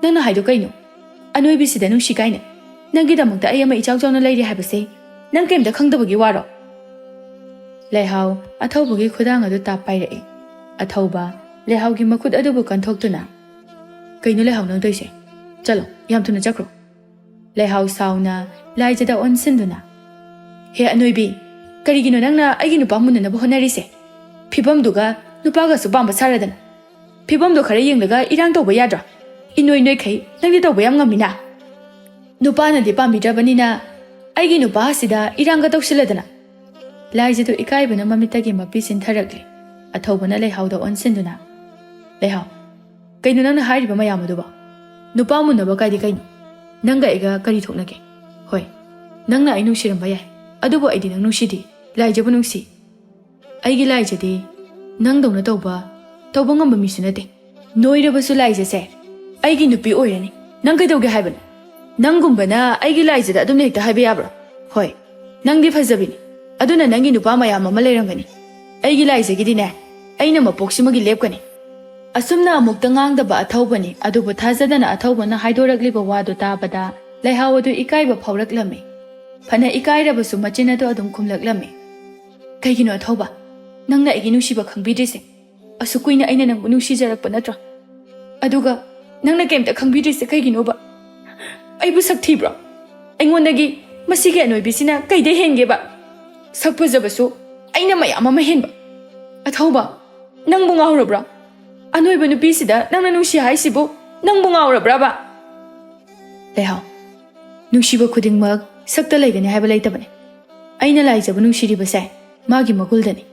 ꯅꯪꯅ ꯍꯥꯏꯗꯣ ꯀꯩꯅꯣ? ꯑꯅꯣꯏꯕꯤꯁꯤꯗ ꯅꯨꯡꯁꯤ ꯀꯥꯏꯅ? ꯅꯪꯒꯤꯗꯃꯛꯇ ꯑꯩ ꯑꯃ ꯏꯆꯥꯎ ꯆꯥꯎꯅ ꯂꯩꯔꯤ ꯍꯥꯏꯕꯁꯦ ꯅꯪ ꯀꯩꯝꯇ ꯈꯪꯗꯕꯒꯤ ꯋꯥꯔꯣ?" ꯂꯩꯍꯥꯎ ꯑꯊꯧꯕꯒꯤ ꯈꯨꯗꯥꯡ ꯑꯗꯨ ꯇꯥꯞ ꯄꯥꯏꯔꯛꯏ꯫ ꯑꯊꯧꯕ ꯂꯩꯍꯥꯎꯒꯤ ꯃꯈꯨꯠ ꯑꯗꯨꯕꯨ ꯀꯟꯊꯣꯛꯇꯨꯅ, "ꯀꯩꯅꯣ ꯂꯩꯍꯥꯎ ꯅꯪ ꯇꯧꯔꯤꯁꯦ? ꯆꯠꯂꯣ, ꯌꯥꯝ ꯊꯨꯅ ꯆꯠꯈ꯭ꯔꯣ꯫" ꯂꯩꯍꯥꯎ ꯁꯥꯎꯅ ꯂꯥꯏꯖꯗ ꯑꯣꯟꯁꯤꯟꯗꯨꯅ, "ꯍꯦ ꯑꯅꯣꯏꯕꯤ, ꯀꯔꯤꯒꯤꯅꯣ ꯅꯪꯅ ꯑꯩꯒꯤ ꯅꯨꯄꯥ ꯃꯨꯟꯅꯅꯕ ꯍꯣꯠꯅꯔꯤꯁꯦ? ꯐꯤꯕꯝꯗꯨꯒ ꯅꯨꯄꯥꯒꯁꯨ ꯄꯥꯝꯕ ꯁꯥꯔꯗꯅ꯫ ꯐꯤꯕꯝꯗꯣ ꯈꯔ ꯌꯦꯡꯂꯒ ꯏꯔꯥꯡ ꯇꯧꯕ ꯌꯥꯗ꯭ꯔꯣ? ꯏꯅꯣꯏ ꯅꯣꯏꯈꯩ ꯅꯪꯗꯤ ꯇꯧꯕ ꯌꯥꯝ ꯉꯝꯃꯤꯅ꯫ ꯅꯨꯄꯥꯅꯗꯤ ꯄꯥꯝꯕꯤꯗ꯭ꯔꯕꯅꯤꯅ ꯑꯩꯒꯤ ꯅꯨꯄꯥ ꯑꯁꯤꯗ ꯏꯔꯥꯡꯒ ꯇꯧꯁꯤꯜꯂꯗꯅ꯫" ꯂꯥꯏꯖꯗꯨ ꯏꯀꯥꯏꯕꯅ ꯃꯃꯤꯠꯇꯒꯤ ꯃꯄꯤ ꯆꯤꯟꯊꯔꯛꯂꯤ꯫ ꯑꯊꯧꯕꯅ ꯂꯩꯍꯥꯎꯗ ꯑꯣꯟꯁꯤꯟꯗꯨꯅ, "ꯂꯩꯍꯥꯎ, ꯀꯩꯅꯣ ꯅꯪꯅ ꯍꯥꯏꯔꯤꯕ ꯃꯌꯥꯝ ꯑꯗꯨꯕꯣ? ꯅꯨꯄꯥ ꯃꯨꯟꯅꯕ ꯀꯥꯏꯗꯤ ꯀꯩꯅꯣ? ꯅꯪꯒ ꯑꯩꯒ ꯀꯔꯤ ꯊꯣꯛꯅꯒꯦ? ꯍꯣꯏ, ꯅꯪꯅ ꯑꯩ ꯅꯨꯡꯁꯤꯔꯝꯕ ꯌꯥꯏ, ꯑꯗꯨꯕꯨ ꯑꯩꯗꯤ ꯅꯪ ꯅꯨꯡꯁꯤꯗꯦ꯫ ꯂꯥꯏꯖꯕꯨ ꯅꯨꯡꯁꯤ꯫ ꯑꯩꯒꯤ ꯂꯥꯏꯖꯗꯤ ꯅꯪꯗꯧꯅ ꯇꯧꯕ, ꯇꯧꯕ ꯉꯝꯕ ꯃꯤꯁꯨ ꯅꯠꯇꯦ꯫ ꯅꯣꯏꯔꯕꯁꯨ ꯂꯥꯏꯖꯁꯦ ꯑꯩꯒꯤ ꯅꯨꯄꯤ ꯑꯣꯏꯔꯅꯤ꯫ ꯅꯪ ꯀꯩꯗꯧꯒꯦ ꯍꯥꯏꯕꯅꯣ? ꯅꯪꯒꯨꯝꯕꯅ ꯑꯩꯒꯤ ꯂꯥꯏꯖꯗ ꯑꯗꯨꯝꯅ ꯍꯦꯛꯇ ꯍꯥꯏꯕ ꯌꯥꯕ꯭ꯔꯣ? ꯍꯣꯏ, ꯅꯪꯗꯤ ꯐꯖꯕꯤꯅꯤ, ꯑꯗꯨꯅ ꯅꯪꯒꯤ ꯅꯨꯄꯥ ꯃꯌꯥꯝ ꯑꯃ ꯂꯩꯔꯝꯒꯅꯤ꯫ ꯑꯩꯒꯤ ꯂꯥꯏꯖꯒꯤꯗꯤꯅꯦ, ꯑꯩꯅ ꯃꯄꯣꯛꯁꯤꯃꯒꯤ ꯂꯦꯞꯀꯅꯤ꯫" ꯑꯁꯨꯝꯅ ꯑꯃꯨꯛꯇ ꯉꯥꯡꯗꯕ ꯑꯊꯧꯕꯅꯤ, ꯑꯗꯨꯕꯨ ꯊꯥꯖꯗꯅ ꯑꯊꯧꯕꯅ ꯍꯥꯏꯗꯣꯔꯛꯂꯤꯕ ꯋꯥꯗꯨ ꯇꯥꯕꯗ ꯂꯩꯍꯥꯎ ꯑꯗꯨ ꯏꯀꯥꯏꯕ ꯐꯥꯎꯔꯛꯂꯝꯃꯤ꯫ ꯐꯅ ꯏꯀꯥꯏꯔꯕꯁꯨ ꯃꯆꯤꯟ ꯑꯗꯨ ꯑꯗꯨꯝ ꯈꯨꯝꯂꯛꯂꯝꯃꯤ꯫ "ꯀꯩꯒꯤꯅꯣ ꯑꯊꯧꯕ? ꯅꯪꯅ ꯑꯩꯒꯤ ꯅꯨꯡꯁꯤꯕ ꯈꯪꯕꯤꯗ꯭ꯔꯤꯁꯦ? ꯑꯁꯨꯛ ꯀꯨꯏꯅ ꯑꯩꯅ ꯅꯪꯕꯨ ꯅꯨꯡꯁꯤꯖꯔꯛꯄ ꯅꯠꯇ꯭ꯔꯣ? ꯑꯗꯨꯒ ꯅꯪꯅ ꯀꯩꯝꯇ ꯈꯪꯕꯤꯗ꯭ꯔꯤꯁꯦ ꯀꯩꯒꯤꯅꯣꯕ? ꯑꯩꯕꯨ ꯁꯛ ꯊꯤꯕ꯭ꯔꯣ? ꯑꯩꯉꯣꯟꯗꯒꯤ ꯃꯁꯤꯒꯤ ꯑꯅꯣꯏꯕꯤꯁꯤꯅ ꯀꯩꯗ ꯍꯦꯟꯒꯦꯕ? ꯁꯛ ꯐꯖꯕꯁꯨ ꯑꯩꯅ ꯃꯌꯥꯝ ꯑꯃ ꯍꯦꯟꯕ꯫ ꯑꯊꯧꯕ, ꯅꯪꯕꯨ ꯉꯥꯎꯔꯕ꯭ꯔꯣ? ꯑꯅꯣꯏꯕ ꯅꯨꯄꯤꯁꯤꯗ ꯅꯪꯅ ꯅꯨꯡꯁꯤ ꯍꯥꯏꯁꯤꯕꯨ ꯅꯪꯕꯨ ꯉꯥꯎꯔꯕ꯭ꯔꯕ?" ꯂꯩꯍꯥꯎ, ꯅꯨꯡꯁꯤꯕ ꯈꯨꯗꯤꯡꯃꯛ ꯁꯛꯇ ꯂꯩꯒꯅꯤ ꯍꯥꯏꯕ ꯂꯩꯇꯕꯅꯤ꯫ ꯑꯩꯅ ꯂꯥꯏꯖꯕꯨ ꯅꯨꯡꯁꯤꯔꯤꯕꯁꯦ ꯃꯥꯒꯤ ꯃꯒꯨꯜꯗꯅꯤ꯫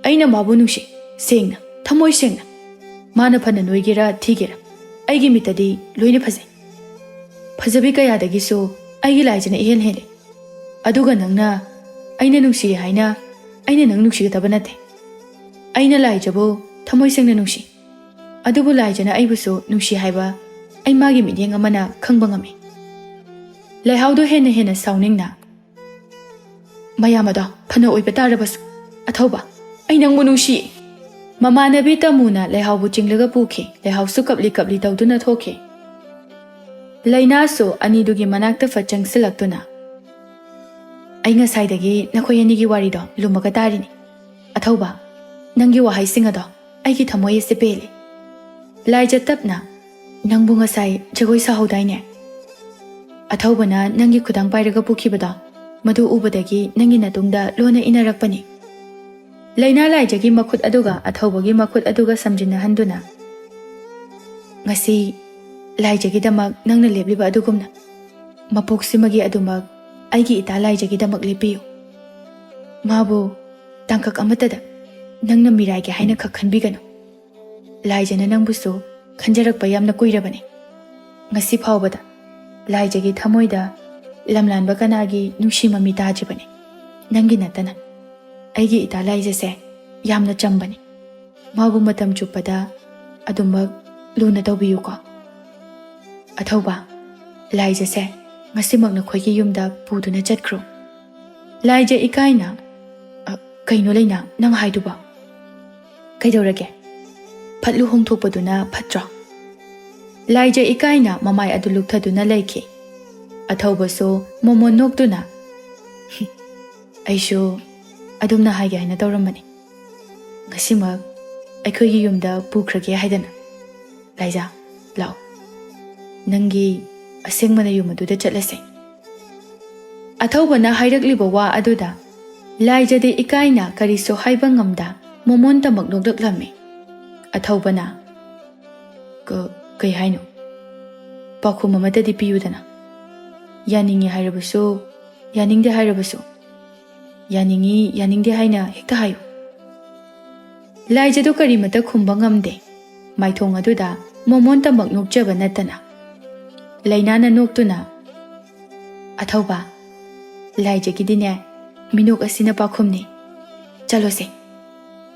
ꯑꯩꯅ ꯃꯥꯕꯨ ꯅꯨꯡꯁꯤ, ꯁꯦꯡꯅ, ꯊꯃꯣꯏ ꯁꯦꯡꯅ꯫ ꯃꯥꯅ ꯐꯅ ꯅꯣꯏꯒꯦꯔꯥ ꯊꯤꯒꯦꯔꯥ, ꯑꯩꯒꯤ ꯃꯤꯠꯇꯗꯤ ꯂꯣꯏꯅ ꯐꯖꯩ꯫ ꯐꯖꯕꯤ ꯀꯌꯥꯗꯒꯤꯁꯨ ꯑꯩꯒꯤ ꯂꯥꯏꯖꯅ ꯏꯍꯦꯟ ꯍꯦꯜꯂꯤ꯫ ꯑꯗꯨꯒ ꯅꯪꯅ ꯑꯩꯅ ꯅꯨꯡꯁꯤ ꯍꯥꯏꯅ ꯑꯩꯅ ꯅꯪ ꯅꯨꯡꯁꯤꯒꯗꯕ ꯅꯠꯇꯦ꯫ ꯑꯩꯅ ꯂꯥꯏꯖꯕꯨ ꯊꯃꯣꯏ ꯁꯦꯡꯅ ꯅꯨꯡꯁꯤ꯫ ꯑꯗꯨꯕꯨ ꯂꯥꯏꯖꯅ ꯑꯩꯕꯨꯁꯨ ꯅꯨꯡꯁꯤ ꯍꯥꯏꯕ ꯑꯩ ꯃꯥꯒꯤ ꯃꯤꯠꯌꯦꯡ ꯑꯃꯅ ꯈꯪꯕ ꯉꯝꯃꯤ꯫ ꯂꯩꯍꯥꯎꯗꯣ ꯍꯦꯟꯅ ꯍꯦꯟꯅ ꯁꯥꯎꯅꯤꯡꯅ, "ꯃꯌꯥꯝ ꯑꯗꯣ ꯐꯅ ꯑꯣꯏꯕ ꯇꯥꯔꯕꯁꯨ, ꯑꯊꯧꯕ, ꯑꯩ ꯅꯪꯕꯨ ꯅꯨꯡꯁꯤ꯫ ꯃꯃꯥꯟꯅꯕꯤ ꯇꯃꯨꯅ ꯂꯩꯍꯥꯎꯕꯨ ꯆꯤꯡꯂꯒ ꯄꯨꯈꯤ꯫ ꯂꯩꯍꯥꯎꯁꯨ ꯀꯞꯂꯤ ꯀꯞꯂꯤ ꯇꯧꯗꯨꯅ ꯊꯣꯛꯈꯤ꯫ ꯂꯩꯅꯥꯁꯨ ꯑꯅꯤꯗꯨꯒꯤ ꯃꯅꯥꯛꯇ ꯐꯠ ꯆꯪꯁꯤꯜꯂꯛꯇꯨꯅ, "ꯑꯩ ꯉꯁꯥꯏꯗꯒꯤ ꯅꯈꯣꯏ ꯑꯅꯤꯒꯤ ꯋꯥꯔꯤꯗꯣ ꯂꯨꯝꯃꯒ ꯇꯥꯔꯤꯅꯤ꯫ ꯑꯊꯧꯕ, ꯅꯪꯒꯤ ꯋꯥꯍꯩꯁꯤꯡ ꯑꯗꯣ ꯑꯩꯒꯤ ꯊꯃꯣꯏ ꯑꯁꯤ ꯄꯦꯜꯂꯤ꯫" ꯂꯥꯏꯖ ꯇꯞꯅ, "ꯅꯪꯕꯨ ꯉꯁꯥꯏ ꯖꯒꯣꯏ ꯁꯥꯍꯧꯗꯥꯏꯅꯦ?" "ꯑꯊꯧꯕꯅ ꯅꯪꯒꯤ ꯈꯨꯗꯥꯡ ꯄꯥꯏꯔꯒ ꯄꯨꯈꯤꯕꯗꯣ, ꯃꯗꯨ ꯎꯕꯗꯒꯤ ꯅꯪꯒꯤ ꯅꯇꯨꯡꯗ ꯂꯣꯟꯅ ꯏꯟꯅꯔꯛꯄꯅꯤ꯫" ꯂꯩꯅꯥ ꯂꯥꯏꯖꯒꯤ ꯃꯈꯨꯠ ꯑꯗꯨꯒ ꯑꯊꯧꯕꯒꯤ ꯃꯈꯨꯠ ꯑꯗꯨꯒ ꯁꯝꯖꯤꯟꯅꯍꯟꯗꯨꯅ, "ꯉꯁꯤ ꯂꯥꯏꯖꯒꯤꯗꯃꯛ ꯅꯪꯅ ꯂꯦꯞꯂꯤꯕ ꯑꯗꯨꯒꯨꯝꯅ, ꯃꯄꯣꯛꯁꯤꯃꯒꯤ ꯑꯗꯨꯃꯛ ꯑꯩꯒꯤ ꯏꯇꯥ ꯂꯥꯏꯖꯒꯤꯗꯃꯛ ꯂꯦꯞꯄꯤꯌꯨ꯫ ꯃꯥꯕꯨ ꯇꯥꯡꯀꯛ ꯑꯃꯠꯇꯗ ꯅꯪꯅ ꯃꯤꯔꯥꯏꯒꯦ ꯍꯥꯏꯅ ꯈꯛ ꯈꯟꯕꯤꯒꯅꯨ꯫ ꯂꯥꯏꯖꯅ ꯅꯪꯕꯨꯁꯨ ꯈꯟꯖꯔꯛꯄ ꯌꯥꯝꯅ ꯀꯨꯏꯔꯕꯅꯤ꯫ ꯉꯁꯤ ꯐꯥꯎꯕꯗ ꯂꯥꯏꯖꯒꯤ ꯊꯃꯣꯏꯗ ꯂꯝꯂꯥꯟꯕ ꯀꯅꯥꯒꯤ ꯅꯨꯡꯁꯤ ꯃꯃꯤ ꯇꯥꯗ꯭ꯔꯤꯕꯅꯤ, ꯅꯪꯒꯤ ꯅꯠꯇꯅ꯫ ꯑꯩꯒꯤ ꯏꯇꯥ ꯂꯥꯏꯖꯁꯦ ꯌꯥꯝꯅ ꯆꯝꯕꯅꯤ꯫ ꯃꯥꯕꯨ ꯃꯇꯝ ꯆꯨꯞꯄꯗ ꯑꯗꯨꯃꯛ ꯂꯨꯅ ꯇꯧꯕꯤꯌꯨꯀꯣ꯫ ꯑꯊꯧꯕ, ꯂꯥꯏꯖꯁꯦ ꯉꯁꯤꯃꯛ ꯅꯈꯣꯏꯒꯤ ꯌꯨꯝꯗ ꯄꯨꯗꯨꯅ ꯆꯠꯈ꯭ꯔꯣ꯫" ꯂꯥꯏꯖ ꯏꯀꯥꯏꯅ, "ꯑ, ꯀꯩꯅꯣ ꯂꯩꯅꯥ, ꯅꯪ ꯍꯥꯏꯗꯨꯕꯣ? ꯀꯩꯗꯧꯔꯒꯦ? ꯐꯠ ꯂꯨꯍꯣꯡꯊꯣꯛꯄꯗꯨꯅ ꯐꯠꯇ꯭ꯔꯣ?" ꯂꯥꯏꯖ ꯏꯀꯥꯏꯅ ꯃꯃꯥꯏ ꯑꯗꯨ ꯂꯨꯛꯊꯗꯨꯅ ꯂꯩꯈꯤ꯫ ꯑꯊꯧꯕꯁꯨ ꯃꯣꯃꯣꯟ ꯅꯣꯛꯇꯨꯅ, "ꯑꯩꯁꯨ ꯑꯗꯨꯝꯅ ꯍꯥꯏꯒꯦ ꯍꯥꯏꯅ ꯇꯧꯔꯝꯕꯅꯤ꯫ ꯉꯁꯤꯃꯛ ꯑꯩꯈꯣꯏꯒꯤ ꯌꯨꯝꯗ ꯄꯨꯈ꯭ꯔꯒꯦ ꯍꯥꯏꯗꯅ꯫ ꯂꯥꯏꯖ, ꯂꯥꯛꯑꯣ꯫ ꯅꯪꯒꯤ ꯑꯁꯦꯡꯕ ꯅꯌꯨꯝ ꯑꯗꯨꯗ ꯆꯠꯂꯁꯦ꯫" ꯑꯊꯧꯕꯅ ꯍꯥꯏꯔꯛꯂꯤꯕ ꯋꯥ ꯑꯗꯨꯗ ꯂꯥꯏꯖꯗꯤ ꯏꯀꯥꯏꯅ ꯀꯔꯤꯁꯨ ꯍꯥꯏꯕ ꯉꯝꯗ ꯃꯣꯃꯣꯟꯇꯃꯛ ꯅꯣꯛꯂꯛꯂꯝꯃꯤ꯫ ꯑꯊꯧꯕꯅ, "ꯀ-, ꯀꯩ ꯍꯥꯏꯅꯣ? ꯄꯥꯎꯈꯨꯝ ꯑꯃꯠꯇꯗꯤ ꯄꯤꯌꯨꯗꯅ꯫ ꯌꯥꯅꯤꯡꯉꯤ ꯍꯥꯏꯔꯕꯁꯨ, ꯌꯥꯅꯤꯡꯗꯦ ꯍꯥꯏꯔꯕꯁꯨ, ꯌꯥꯅꯤꯡꯉꯤ, ꯌꯥꯅꯤꯡꯗꯦ ꯍꯥꯏꯅ ꯍꯦꯛꯇ ꯍꯥꯏꯌꯨ꯫" ꯂꯥꯏꯖꯗꯨ ꯀꯔꯤꯃꯠꯇ ꯈꯨꯝꯕ ꯉꯝꯗꯦ꯫ ꯃꯥꯏꯊꯣꯡ ꯑꯗꯨꯗ ꯃꯣꯃꯣꯟꯇꯃꯛ ꯅꯣꯛꯆꯕ ꯅꯠꯇꯅ꯫ ꯂꯩꯅꯥꯅ ꯅꯣꯛꯇꯨꯅ, "ꯑꯊꯧꯕ, ꯂꯥꯏꯖꯒꯤꯗꯤꯅꯦ, ꯃꯤꯅꯣꯛ ꯑꯁꯤꯅ ꯄꯥꯎꯈꯨꯝꯅꯤ꯫ ꯆꯠꯂꯣꯁꯦ,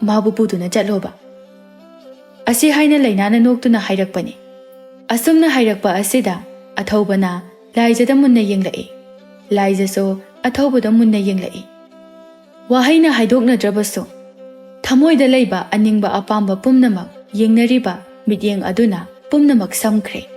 ꯃꯥꯕꯨ ꯄꯨꯗꯨꯅ ꯆꯠꯂꯣꯕ꯫" ꯑꯁꯤ ꯍꯥꯏꯅ ꯂꯩꯅꯥꯅ ꯅꯣꯛꯇꯨꯅ ꯍꯥꯏꯔꯛꯄꯅꯤ꯫ ꯑꯁꯨꯝꯅ ꯍꯥꯏꯔꯛꯄ ꯑꯁꯤꯗ ꯑꯊꯧꯕꯅ ꯂꯥꯏꯖꯗ ꯃꯨꯟꯅ ꯌꯦꯡꯂꯛꯏ꯫ ꯂꯥꯏꯖꯁꯨ ꯑꯊꯧꯕꯗ ꯃꯨꯟꯅ ꯌꯦꯡꯂꯛꯏ꯫ ꯋꯥꯍꯩꯅ ꯍꯥꯏꯗꯣꯛꯅꯗ꯭ꯔꯕꯁꯨ, ꯊꯃꯣꯏꯗ ꯂꯩꯕ ꯑꯅꯤꯡꯕ ꯑꯄꯥꯝꯕ ꯄꯨꯝꯅꯃꯛ ꯌꯦꯡꯅꯔꯤꯕ ꯃꯤꯠꯌꯦꯡ ꯑꯗꯨꯅ ꯄꯨꯝꯅꯃꯛ ꯁꯝꯈ꯭ꯔꯦ꯫